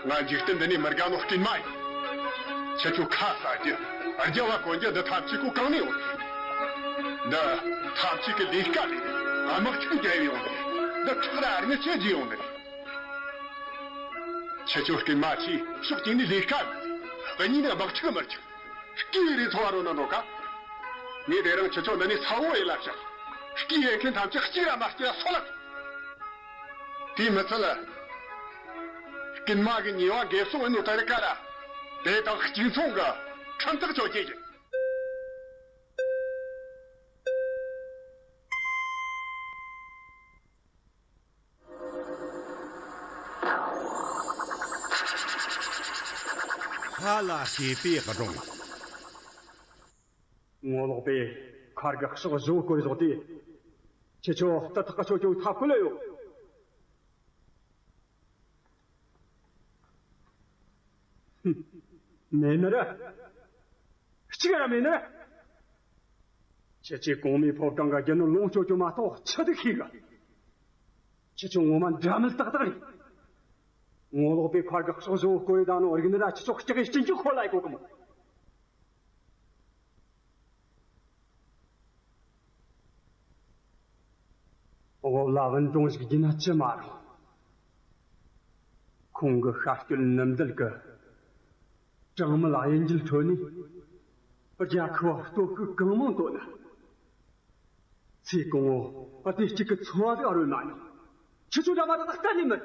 ང་འཇིག་རྟེན་འདི་ནས་མི་དགའ་ནོ་སྐྲན་མ་ཡིན། ཁྱེད་ཆོ་ཁ་ཟ་རྒྱུ། རྒྱབ་བ་གོན་རྒྱུ་འདི་ཐམས་ཅད་ཁོ་གང་ནས་ཡོང་། འདི་ཐམས་ཅད་ཀྱི་ལས་ཀ་ལས་དམག་འཁྲུག་རྒྱབ་ཡོང་། འདི་ཁྲག་ར་རྔུལ་ཆུ་རྒྱས་ཡོང་ནི། ཁྱེད་ཆོ་སྐྲན་མ་ཆེ་ཕྱོགས་གཅིག་ནས་ལས་ཀ་མི་ཉིན་ནས་དམག་འཁྲུག་མི་འཁྲུག་སྐྱིད་རེ་འཚོ་བ་རོལ་ན་འགྲོ་ག་ངས་དེ་རིང་ཁྱེད་ཆོ་འདི་ནས་ཚ་བོ་ཡེ་ལབ་ཤག་སྐྱིད་ཡེ་མཁན་ཐམས་ཅད་གཅིག་ར་མ་སྐྱིད་ར་སོད་ལ། དེ་མི་ཚད་ལ། སྐྲན་མ་གི་ཉེས་པ་འགེབས་སྲུང་ཡིན་ནོ་དེ་རིགས་ཀ་ར། དེ་དག་གཅིག་མཚུངས་གི་ཁྲིམས་ཐག་གཅོད་རྒྱུ་ཡིན། ཧ་ལ་སྐྱེས་པའི་སྒྲུང་། ངོ་ལོག་པས་མཁར་གྱི་ཕྱོགས་བཞི་བོ་བསྐོར་བཞག་དུས། ཁྱེད་ཆོ་རྟ་ཐག་གི་ཆོ་ཆོ་ཐབས་ཁུལ་ཡོད། མེད་ནི་རེད། གཅིག་ར་མེད་ནི་རེད། ཁྱེད་ཆོས་གོང་མའི་ཕོ་བྲང་གི་རྒྱུ་ནོར་ལོངས་སྤྱོད་རྒྱུ་མ་གཏོགས་ཆི་ཟིག་ཤེས་གི། ཁྱེད་ཆོ་ངོ་མ་འདྲ་མིན་ཏག་ཏག་རེད། ངོ་ལོག་པའི་མཁར་གྱི་ཕྱོགས་བཞི་བོ་བསྐོར་ཡོད་ད་ནོ་རིག་ནི་ར་ཁྱེད་ཆོ་སྐྱག་གི་སྐྱིན་ཆུ་ཁོ་ལ་ཡི་གོ་གི་མོ། འོབས་ལ་བུན་ཀྲོང་ཞིག་བརྒྱུད་ན་ཅི་མ་རུང་། ཁོང་གི་ཤ་སྐྱོད་ནུབ་འདུལ་གི་གྲངས་མེད་གཡུལ་འགྱེད་ཁྲོད་ནས་རྒྱལ་ཁབ་བ་སྟོབས་ཤུགས་གང་མང་བཏོན་ན། ཚེ་གང་བོ་བདེ་སྐྱིད་ཀྱི་འཚོ་བ་ཟིག་རོལ་མ་མྱོང་། ཁྱེད་ཆོ་འདྲ་མ་ད་གཏན་ནས་མིན།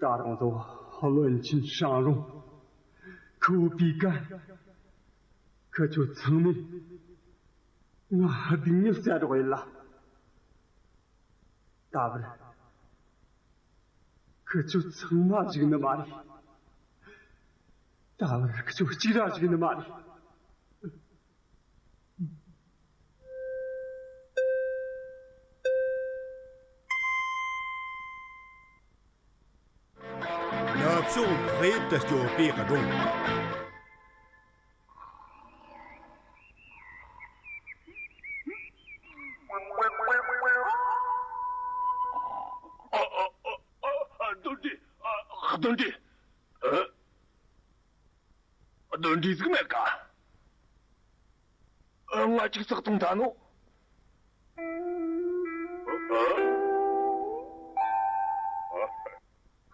ད་རང་ཚོ་བློན་ཆེན་ཧྲང་རུང་ཁུ་བོ་པི་ཀན། ཁི་ཆོ་ཚང་མས་ང་སྡུག་བསྔལ་བསལ་རོགས་ཡིན་ལ། ད་བར་ཁི་ཆོ་ཚང་མ་བཞུགས་ནི་མ་རེད། ད་བར་ཁི་ཆོ་གཅིག་ར་བཞུགས་ནི་མ་རེད། དུ་སྐྱོད་པའི་སྒྲུང་། གདོན་འདྲེ། གདོན་འདྲེ། གདོན་འདྲེ་ཟིག་མེད་ཀ། ང་ཅིག་བསགས་བཏང་ད་ནོ།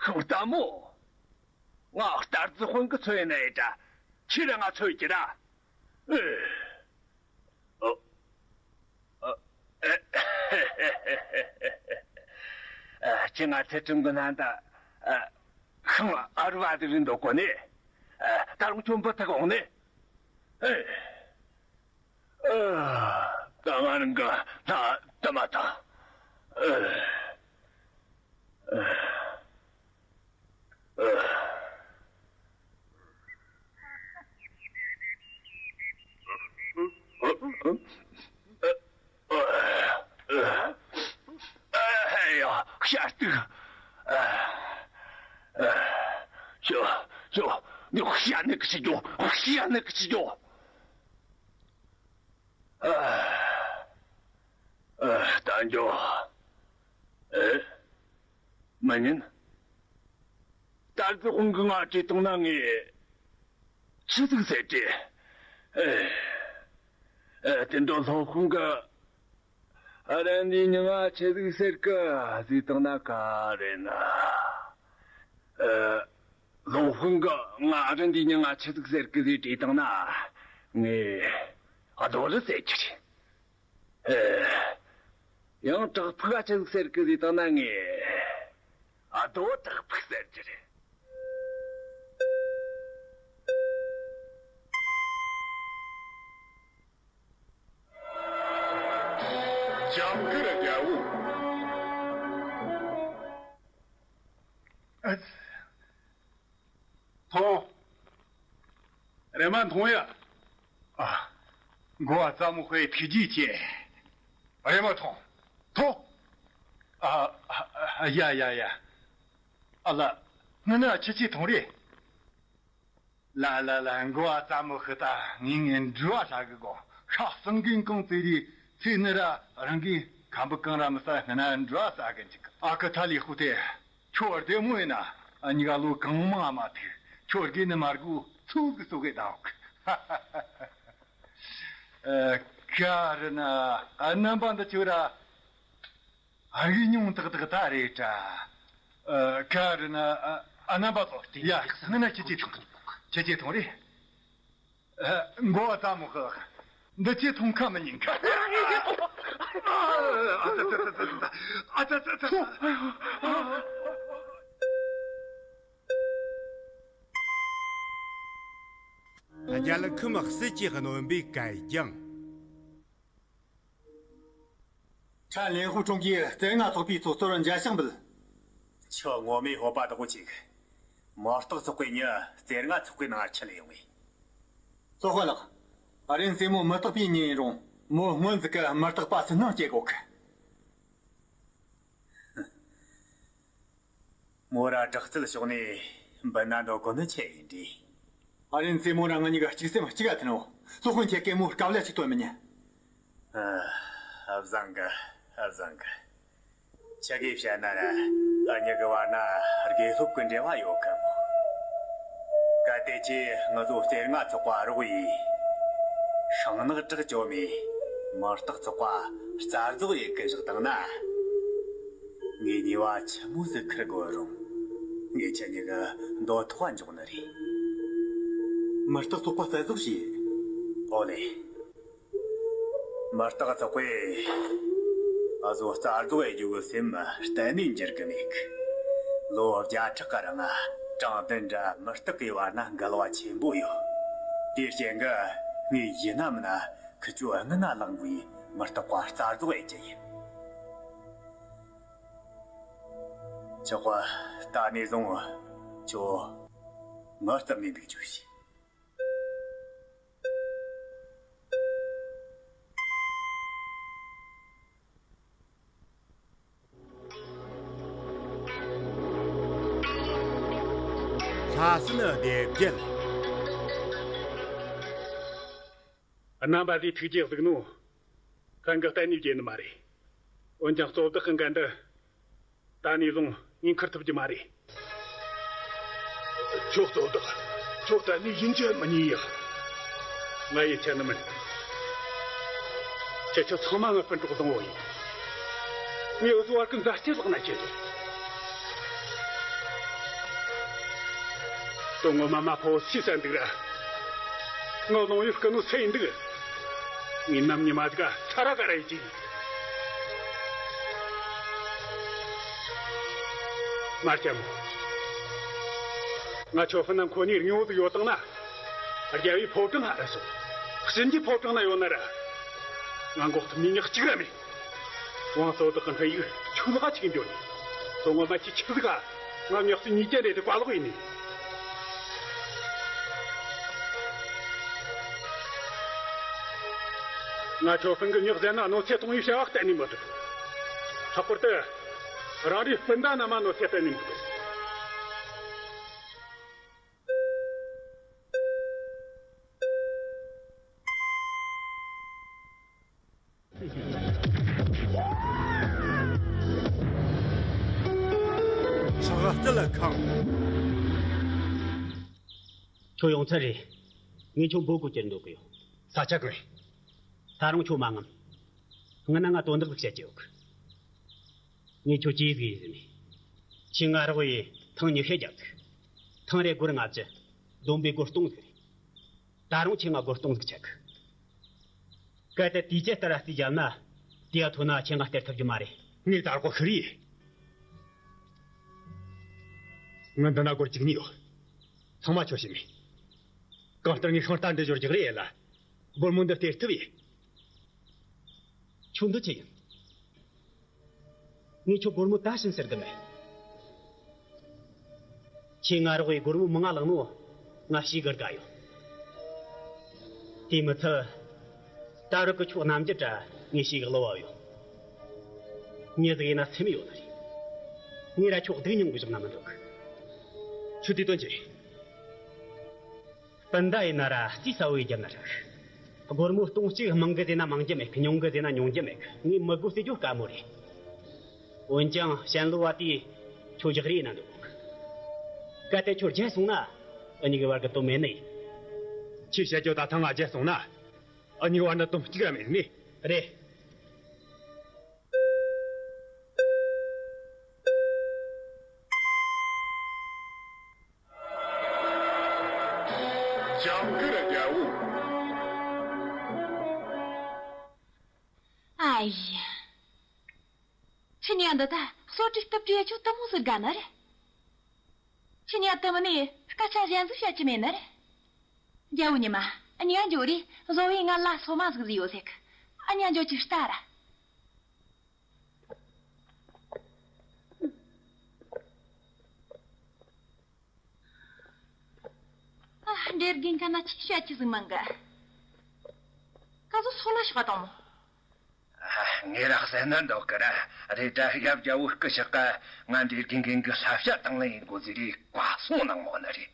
ཤོང་ལྟ་མོ། ང་རྟ་རྫི་དཔོན་གི་ཚོད་ཡིན་ན་ཡིན་ད། ཁྱེད་རང་ང་ཚོད་ཀྱི་ར། ཨེ། ཨ། ཨ། ཨ། ཁྱེད་ང་ཚེ་ཁྲིམས་གི་ནང་ད། ཨ། ཤིང་ཨ་རུ་བ་དེ་རིན་འདུག་གོ་ནི། ཨ། ད་རུང་ཁྱོད་འབུ་ཐག་འོང་ནི། ཨེ། ཨ། ད་ང་རང་གི་སྣ་དུ་མ་ད། ཨེ། ཨེ། ཤ་སྟག་ཤོ་ཤོ། ནི་ཤ་ནི་ཀི་ཆི་ཇོ། ཤ་ནི་ཀི་ཆི་ཇོ། ཨ། ཨ། ད་འགྱོ། ཨེ། མ་ཉན། རྟ་རྫི་དཔོན་གིས་ང་བྲིས་བཏང་ན་ངས་ཆི་ཟིག་ཟེར་དྲི། ཨེ། ཨེ། དེ་འདྲ་སློབ་དཔོན་གིས་ཨ་རན་དེའི་མྱིང་ང་ཆི་ཟིག་ཟེར་གི་ཟེར་བཏང་ན་ག་རེ་ན། ཨེ། སློབ་དཔོན་གིས་ང་ཨ་རན་དེའི་མྱིང་ང་ཆི་ཟིག་ཟེར་གི་ཟེར་དྲིས་བཏང་ན་ངས་རྡོ་རི་ཟེར་གྱི་རེད། ཨེ། ཡང་བྲག་ཕུག་ག་ཆི་ཟིག་ཟེར་གི་ཟེར་བཏང་ན་ངས་རྡོ་བྲག་ཕུག་ཟེར་གྱི་རེད། མཐོང་། རེམ་མ་མཐོང་ཡ། ཨ། མགོ་བ་ཙ་མོ་ཧོས་ཐུགས་རྗེ་ཆེ། རེམ་མ་མཐོང་། མཐོང་། ཨ། ཨ། ཡ་ཡ་ཡ། ཨ་ལ། སྔོན་ན་ཁྱེད་ཆོས་མཐོང་རེད། ལ་ལ་ལ། མགོ་བ་ཙ་མོ་ཧོས་ད་ངས་ངའི་འགྲུལ་བ་ཧྲ་གི་གོ། ཤ་སང་གིན་གང་ཙེ་རི་ཚེ་ནི་ར་རང་གིས་ཁམ་བུ་གང་ར་མི་ས་སྔོན་ན་འགྲུལ་བ་ས་གི་འཇུག་ཨ་ཁུ་ཐ་ལི་ཧུ་ཏེ། ཁྱོད་བདེ་མོ་ཡིན་ན། ཨ། གཉིས་ཀ་ལོ་གང་མང་མ་ཐུག་ཁྱོད་དགེ་ནི་མ་དགོས་ཚུགས་གི་གསོ་གི་དང་། ཨ། ག་རེ་ན། ཨ། རྣམ་པ་འདི་ཆོ་ར་ཨ་རིག་ཉུང་ཏག་ཏག་ད་རེད་དྲ། ཨ། ག་རེ་ན། ཨ། རྣམ་པ་ཚོ། ཡ། ནི་ན་ཁྱེད་ཆོས་མཐོང་། ཁྱེད་ཆོས་མཐོང་རེད། མགོ་བ་ཙ་མོ་ཧོས། འདི་ཆོས་མཐོང་ཁ་མི་ཉན་ཁ། ཨ་ཙ་ཙ་ཙ། རྒྱལ་ཁམས་ཟིལ་གྱིས་གནོན་པའི་གད་རྒྱངས། ཁྲན་ལེན་ཧུ་ཁྲུང་གིས་རྩེ་ལྔ་ཚོགས་པའི་ཚོགས་གཙོར་མཇལ་ཕྱག་འབུལ། ཁྱོད་ངོ་མའི་ཧོ་པ་དག་པོ་ཅིག་མུ་སྟེགས་ཚོགས་པའི་མྱི་རྩེ་ལྔ་ཚོགས་པའི་ནང་ཁྲིད་ལས་ཡོང་ངས། ཚོགས་དཔོན་ལགས། ཨ་རན་རྩེ་མོ་མུ་སྟེགས་པའི་མྱི་ཡིན་རུང་མོ་སྔོན་ཟིག་གི་མུ་སྟེགས་པ་སུན་སྣང་སྐྱེ་གོ་གི། མོ་ར་དྲག་རྩལ་ཕྱོགས་ནས་འབུད་ན་འགྲོ་དགོས་ནི་ཆེ་ཡིན་འདྲ། ཨ་རན་རྩེ་མོ་ར་ང་གཉིས་ཀ་གཅིག་སེམས་གཅིག་ག་མཐུན་ནོ། སློབ་དཔོན་ཁྱེད་ཀས་མོ་དཀའ་ལས་གཅིག་ཐོན་མི་ཉན། ཨ། བཟང་གི། བཟང་གི། ཆི་གིས་བཤད་ན་ར་ཨ་གཉིས་ཀྱི་བར་ན་དགེ་སློབ་ཀྱི་འབྲེལ་བ་ཡོད་གི་མོ། གལ་ཏེ་ཁྱེད་ང་ཚོ་རྩེ་ལྔ་ཚོགས་པ་རོགས་ཡིས་ཤིང་ནག་དྲག་བཅོམ་མི་མུ་སྟེགས་ཚོགས་པ་རྩ་རྫོགས་ཡེད་གི་བཞག་བཏང་ན། ངའི་ཉེས་པ་ཆི་མོ་ཟིག་ཁུར་དགོས་རུང་ངས་ཁྱེད་གཉིས་ཀྱི་འདོད་ཐོག་འཇོག་ནི་རེད། མུ་སྟེགས་ཚོགས་པ་རྩ་རྫོགས་བྱས། ཨོ་ལེ། མུ་སྟེགས་ཚོགས་པས་ཨ་ཟོ་རྩ་རྫོགས་ཡེད་རྒྱུ་གི་སེམས་གཏན་ནས་འགྱུར་གི་མེད་གི། ལོ་བརྒྱ་ཕྲག་གི་རིང་དྲང་བདེན་འདྲ་མུ་སྟེགས་ཀྱི་བར་ན་འགལ་བ་ཆེན་པོ་ཡོད། དེའི་རྐྱེན་གྱིས་ངས་ཡིན་ན་མིན་ན་ཁི་ཆོའི་སྔུན་ན་ལངས་པའི་མུ་སྟེགས་པ་རྩ་རྫོགས་ཡེད་རྒྱུ་ཡིན། ཆོག་ག། ད་ནས་བཟུང་ཁྱོད་ངའི་རྩིབ་ནས་འདུག་རྒྱུ་བྱོས། ལྷ་ ཕ་སྲིན་སྡེ་བརྒྱད། རྣམ་པ་ཚོས་ཐུགས་རྗེ་གཟིགས་ནོ། ཧན་གི་གཏན་ནས་བརྗེད་ནི་མ་རེད། འོན་ཀྱང་གཙོ་བདག་གི་འགན་འདི་ད་ནས་བཟུང་ངས་འཁུར་ཐུབ་ཀྱི་མ་རེད། ཁྱོད་གཙོ་བདག་ཁྱོད་གཏན་ནས་ཡིན་གྱི་མི་ཉན་ཡ། ང་ཡིད་ཆད་ནི་མིན། ཁྱེད་ཚོ་ཚང་མ་ངའི་སྤུན་གྲོགས་བཟང་བོ་ཡིན། ངས་འུ་ཚོའི་བར་གྱི་མཛའ་བརྩེ་བརླག་ན་ཆི་ཟིག་དོན་ངོ་མ་མ་ཕོ་སུས་བསད་འདུག་ར། ངའི་ལོང་ཡུལ་སྐུ་ནོ་སུ་ཡིན་འདུག་ངས་ནམ་ཉི་མ་ཟིག་ས་ར་ག་ར་ཡི་ཅིག་མར་ལྕམ་མོ། ང་ཆོ་ཧྥུན་ན་ཁོ་གཉིས་རྙོག་ཟིག་ཡོད་དང་ན། རྒྱལ་བའི་ཕོ་བྲང་ཧ་ར་སོང་། གསུམ་གྱི་ཕོ་བྲང་ན་ཡོད་ན་ར། ང་འགོག་ཐུབ་ནི་ཉག་གཅིག་ར་མེད། ཝང་གཙོ་བདག་གི་འཕྲིན་ཡིག་ཆུ་ལག་ཅིག་འབྱོར་ནས། དོན་ངོ་མ་ཁྱི་ཆི་ཟིག་ག་ང་མྱག་སུ་ཉིས་བརྒྱ་རེད་དེ་བཀའ་ལོག་ཡིན་ནི། ང་ཆོ་ཧྥུན་གི་མྱག་ཟན་ན་གནོད་འཚེ་གཏོང་བའི་བྱ་བ་གཏན་ནས་མི་སྒྲུབ། ལྷག་པར་དུ་རང་རེའི་སྤུན་ཟླ་རྣམས་ལ་གནོད་འཚེ་གཏན་ནས་མི་སྒྲུབ། ཕྱག་རྩལ་ཁང་། ཁྱོད་ཡོང་ཚར་རེད། ངས་ཁྱོད་འབོད་སྐུལ་བྱེད་འདོད་གི་ཡོད། ས་ཆ་གི་རེད། ད་རུང་ཁྱོད་མ་ངམ། སྔོན་ན་ང་དོན་དག་ཟིག་བཤད་ཀྱི་ཡོད་གི། ངས་ཁྱོད་ཅི་ཟིག་ཡིན་ཟེར་ནས། ཁྱོས་ང་རོགས་ཡས་ཐེངས་ཉི་ཤུ་བརྒྱབ་ཟིག་ཐེངས་རེ་སྒོར་ལྔ་བཅུ། བསྡོམས་པས་སྒོར་སྟོང་ཟིག་རེད། ད་རུང་ཁྱོས་ང་སྒོར་སྟོང་ཟིག་ཆད་གི། གལ་ཏེ་དུས་བཅད་ལྟར་ར་རྩིས་བརྒྱབ་ན། དེ་ཡ་ཐོན་ན་ཁྱོས་ང་སྟེར་ཐུབ་རྒྱུ་མ་རེད། ངས་ད་རོགས་ཤི་རེད། ང་འདི་ན་སྒོར་བཅུ་གཉིས་ཡོད། ཚང་མ་ཁྱོད་བྱིན་མེད། གང་ལྟར་ངས་ཤིང་རྟ་འདི་ཞོར་རྒྱག་རེས་ཡེད་ལ། སྒོར་མོ་འདི་སྟེར་ཐུབ་ཡིན། ཁྱོད་འདི་ཆི་ཡིན། ངས་ཁྱོད་སྒོར་མོ་ད་བྱིན་ཟེར་གི་མེད། ཁྱོས་ང་རོགས་ཡས་སྒོར་མོ་མང་ང་བླངས་ནོ། ང་ཞེ་གི་དགའ་ཡོད། དེ་མི་ཚད། ད་རུང་གི་ཁྱོད་རྣམ་འགྱུར་ར་ངས་ཞེ་གི་བློ་བབ་ཡོད། མྱི་ཟིག་ཡིན་ན་སེམས་ཡོད་ནི་རེད། ངས་ར་ཁྱོད་སྡུག་མྱོང་གི་བཞག་ན་མི་འདོད་གི། ཁྱོད་དེ་དོན་ཅི། སྤུན་ཟླ་ཡིན་ན་ར་རྩིས་གསལ་བོ་ཡེད་རྒྱབ་ན་རག་སྒོར་མོ་སྟོང་གཅིག་མང་གི་ཟེར་ན་མང་རྒྱུ་མེད་གི། ཉུང་གི་ཟེར་ན་ཉུང་རྒྱུ་མེད་གི། ངས་མི་དགོས་ཟེར་རྒྱུ་དཀའ་མོ་རེད། འོན་ཀྱང་གཞན་ལོ་བ་དེས་ཁྱོད་རྒྱག་རེས་ཡེད་ན་འདོད་གི། གལ་ཏེ་ཁྱོད་བརྗེད་སོང་ན། འུ་གཉིས་ཀྱི་བར་གྱི་དོན་མེད་ནི་ཡིན། ཁྱོས་བཤད་རྒྱུ་ད་ཐེངས་ང་བརྗེད་སོང་ན། འུ་གཉིས་བར་ན་དོན་གཅིག་ར་མེད་ནི། རེད། ཇིང་གིར་རྒྱལ་པོ། ཨ་ཡ། ཁྱི་ཉ་འདི་ད་སོ་དྲི་སྟབས་བྲིས་ཁྱོད་གཏུམ་མོ་ཟིག་དགའ་ནི་རེད། ཁྱི་ཉ་གཏུམ་མོ་ནི་སྐད་ཆ་གཞན་ཟིག་བཤད་ཀྱི་མེད་ནི་རེད། རྒྱལ་པོ་ཉི་མ། ཉ་འཇོ་རེ་བཟོ་བའི་ང་ལ་སོ་མ་ཟིག་ཟིག་ཡོད་ཟེར་གི། ཨ་ཉ་འཇོ་ཅིག་ལྟ་ར། ཨ། འདྲེ་རྒན་ཁ་ན་ཅི་བཤད་ཀྱི་ཟིག་མང་གི། ཀ་ཟོ་སོ་ལ་ཤོག་དང་མོ། ཨ། ངས་ར་ཟེར་ན་འདོད་གི་ར། རེད་ད་ཡབ་རྒྱལ་པོ་སྐུ་ཞབས་ཀ་ང་འདྲེ་རྒན་རྒན་གི་ལྷ་བཤད་དང་ལེན་ཡིན་དགོས་ཟེར་རེ་བཀའ་གསུང་གནང་མོ་ནི་རེད།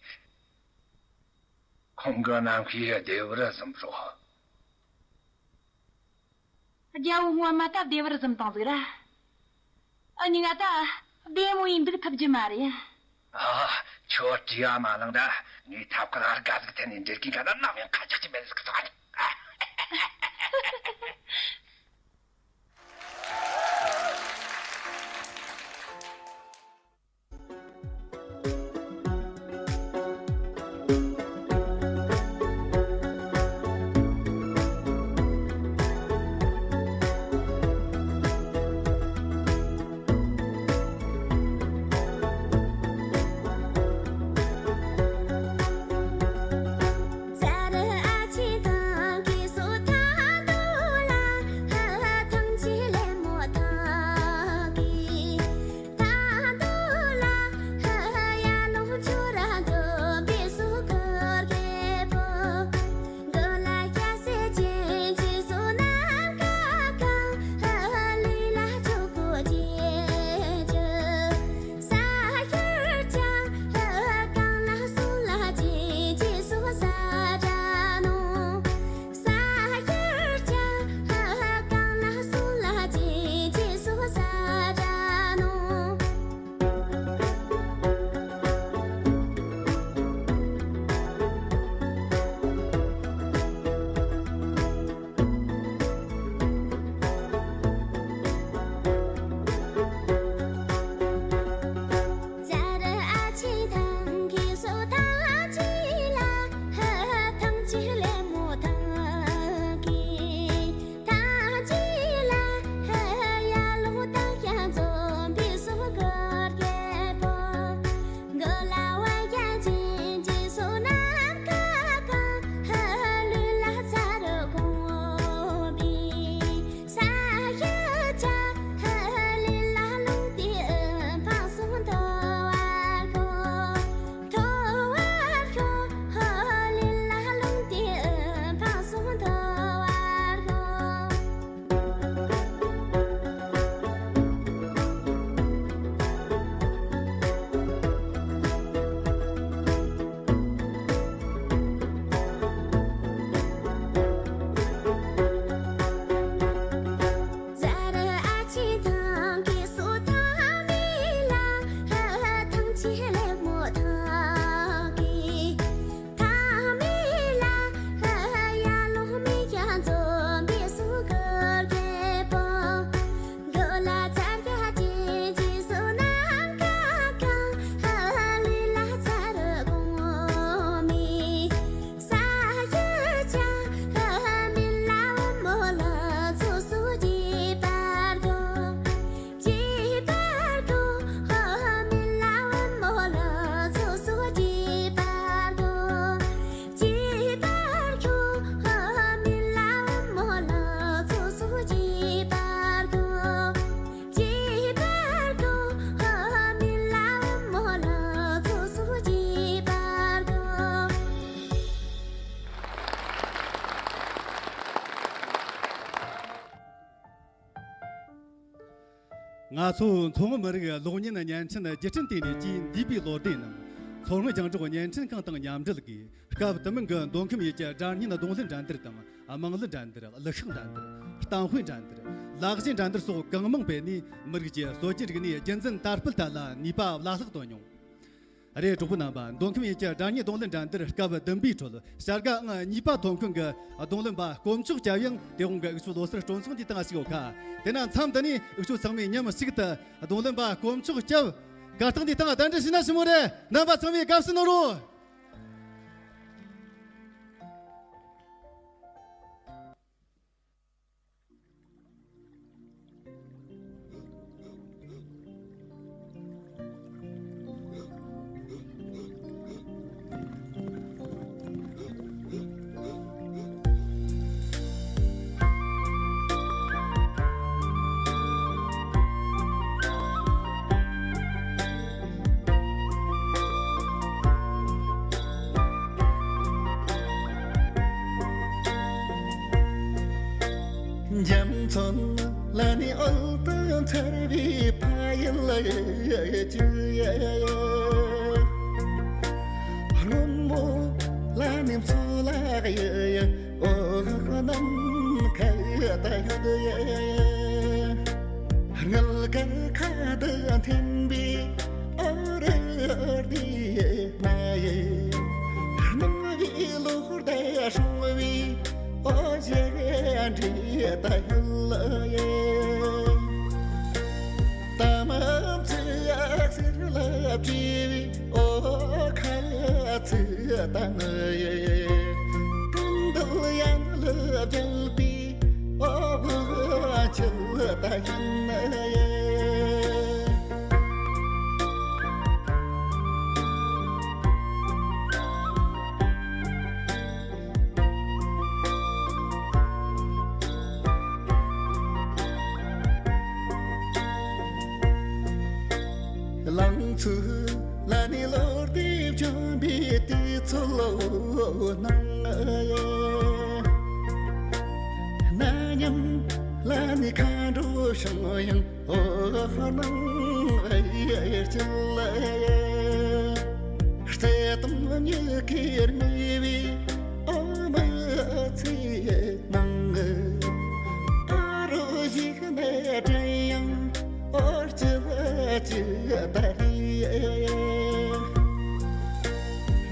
ཁོང་གི་རྣམ་ཤེས་བདེ་བར་གཟིམས་ཤོག་རྒྱལ་པོ་སྔོན་མ་ད་བདེ་བར་གཟིམས་དང་ཟིག་ར། ཨ་ནི་ང་ད་བདེ་མོ་ཡིན་འདུག་ཐུབ་རྒྱུ་མ་རེད། ཨ། ཁྱོད་བྲིས་ཡ་མ་ལང་ད། ངས་ཐབ་ཁ་ལ་དགའ་ཟིག་འཐེན་ནས་འདྲེ་རྒན་ག་ད་ནམ་ཡང་ཁ་ཆག་ཅི་མེད་ཟིག་ཟ། ང་ཚོ་མཚོ་སྔོན་མི་རིགས་གློག་བརྙན་བརྙན་འཕྲིན་བརྒྱུད་འཕྲིན་ལྟེ་གནས་ཀྱིས་འདས་པའི་ལོ་ཟླའི་ནང་མཚོ་སྔོན་རྒྱང་སྒྲོག་བརྙན་འཕྲིན་ཁང་དང་མཉམ་འབྲེལ་གྱིས་སྐབས་དུ་མའི་མདོ་ཁམས་ཡུལ་གྱི་སྒྲ་སྙན་རྡུང་ལེན་འགྲན་བསྡུར་དང་། དམངས་གླུ་འགྲན་བསྡུར། གླུ་ཤགས་འགྲན་བསྡུར། གཏམ་དཔེ་འགྲན་བསྡུར། ལག་བརྗེས་འགྲན་བསྡུར་སོགས་གང་མང་སྤེལ་ནས། མི་རིགས་ཀྱི་སྲོལ་རྒྱུན་རིག་གནས་རྒྱུན་འཛིན་དར་སྤེལ་ཐད་ལ་ནུས་པ་བླ་ལྷག་བཏོན་མྱོང་། རེད། གྲོགས་པོ་རྣམ་པ། མདོ་ཁམས་ཡུལ་གྱི་སྒྲ་སྙན་རྡུང་ལེན་འགྲན་བསྡུར་སྐབས་བདུན་པའི་ཁྲོད་བྱ་དགའ་ཨང་གཉིས་པ་ཐོབ་མཁན་གྱི་རྡུང་ལེན་པ་དཀོན་མཆོག་སྐྱབས་ཡང་དེ་དབང་གི་འུ་ཚོའི་ལོ་སར་སྤྲོ་ཚོགས་འདིའི་སྟེང་ཞུགས་ཡོད་ཁ། དེ་ན་མཚམས་འདི་ནས་འུ་ཚོ་ཚང་མས་མཉམ་གཅིག་ཏུ་རྡུང་ལེན་པ་དཀོན་མཆོག་སྐྱབས་གར་སྟེགས་འདིའི་སྟེང་གདན་འདྲེན་ཞུས་ན་ཞུ་མོ་རེད། རྣམ་པ་ཚང་མས་དགའ་བསུ་གནང་རོགས། རྒྱ་མཚོ་ལ་ནི་འོད་དུ་འཚེར་བའི་ཕ་ཡུལ་ཡ། སྔོན་མོ་ལ་ནི་མཚོ་ལ་ཡ། འོ་ནམ་མཁའ་ད་ཡོད་ཡ། དངུལ་དཀར་ཁ་དུ་འཐེན་པའི་འོ་རེ་འདི་ན་ཡ། སྣང་བའི་ལོ་ཟླ་སྲུང་བའི་འོ་བྱེད་འདྲེ་ད་ཡུལ་ཡ། ད་མ་ཚེ་ཡག་སེར་ལ་བྲིས་པའི་འོ་ཁ་ཚེ་ད་ནི་ཡ། ཀུན་འདུལ་ཡང་ལ་བརྒྱལ་པའི་འོ་བུ་ཆུ་ད་ཡིན་ན་ཡ། ལང་ཚོ་ལ་ནི་ལོ་ཟླའི་བྱོན་པའི་དུས་ཚོད་ལོ་སྣང་ཡ། ན་མཉམ་ལ་ནི་མཁའ་འགྲོ་བྱུང་ཡང་། འོ་སྣང་བའི་དཀྱིལ་ལ་ཡ། བརྩེ་དུང་མྱུ་གུར་མྱོས་པའི་འོ་མ་ཚེ་ནང་། ཨ་རོ་ཞིག་ནས་དྲན་ཡང་འོ་ཅི་ཅི་ད་རེད།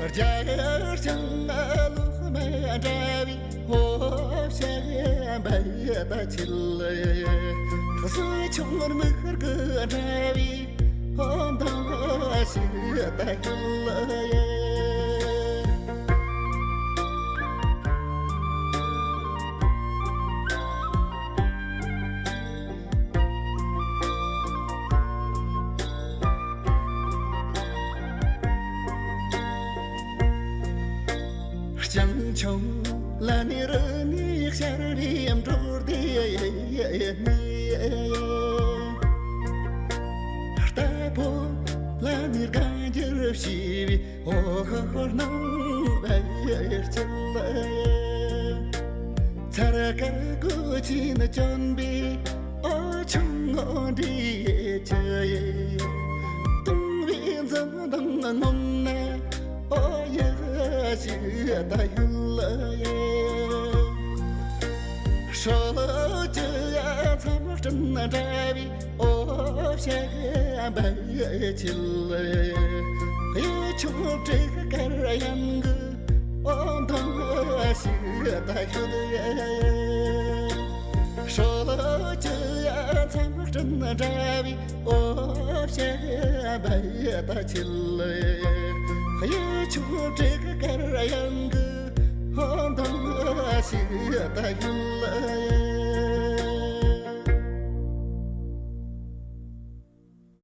རྒྱ་གར་ལྕང་ལོག་མ་འདྲ་བའི་འོ་བྱེད་འབའ་ད་ཆིལ། གཟི་ཆུང་མིག་གི་འདྲ་བའི་འོ་མདངས་ཞིག་ད་ཡུལ་ཡ། ལྕང་ཆུང་ལ་ནི་རི་ནས་ཤར་བའི་འབྲོག་སྡེ་ནས། རྟ་ཕོ་ལ་ནི་བཀའ་འགྱུར་ཞུས་པའི་འོ་སྣང་བའི་དཀྱིལ། ཚར་དཀར་གོས་ཆེན་གྱོན་པའི་འོ་ཆུང་ངུ་འདྲིས་ཆུ་ཡི། སྟོང་བའི་འཛུམ་མདངས་ངོམ་ན་འོ་ཡ་ཞིག་ད་ཡུལ་ཡ། སྲོལ་གྱི་མཚམས་སྤྲིན་འདྲ་བའི་འོ་བྱེད་འབའ་ཆིལ། གཡུ་ཆུང་སྤྲེའུ་དཀར་ཡང་གི་འོ་མདངས་ཞིག་ད་ཡུལ་ཡ། སྲོལ་གྱི་མཚམས་སྤྲིན་འདྲ་བའི་འོ་བྱེད་འབའ་ད་ཆིལ། གཡུ་ཆུང་སྤྲེའུ་དཀར་ཡང་གི་འོ་མདངས་ཞིག་ད་ཡུལ་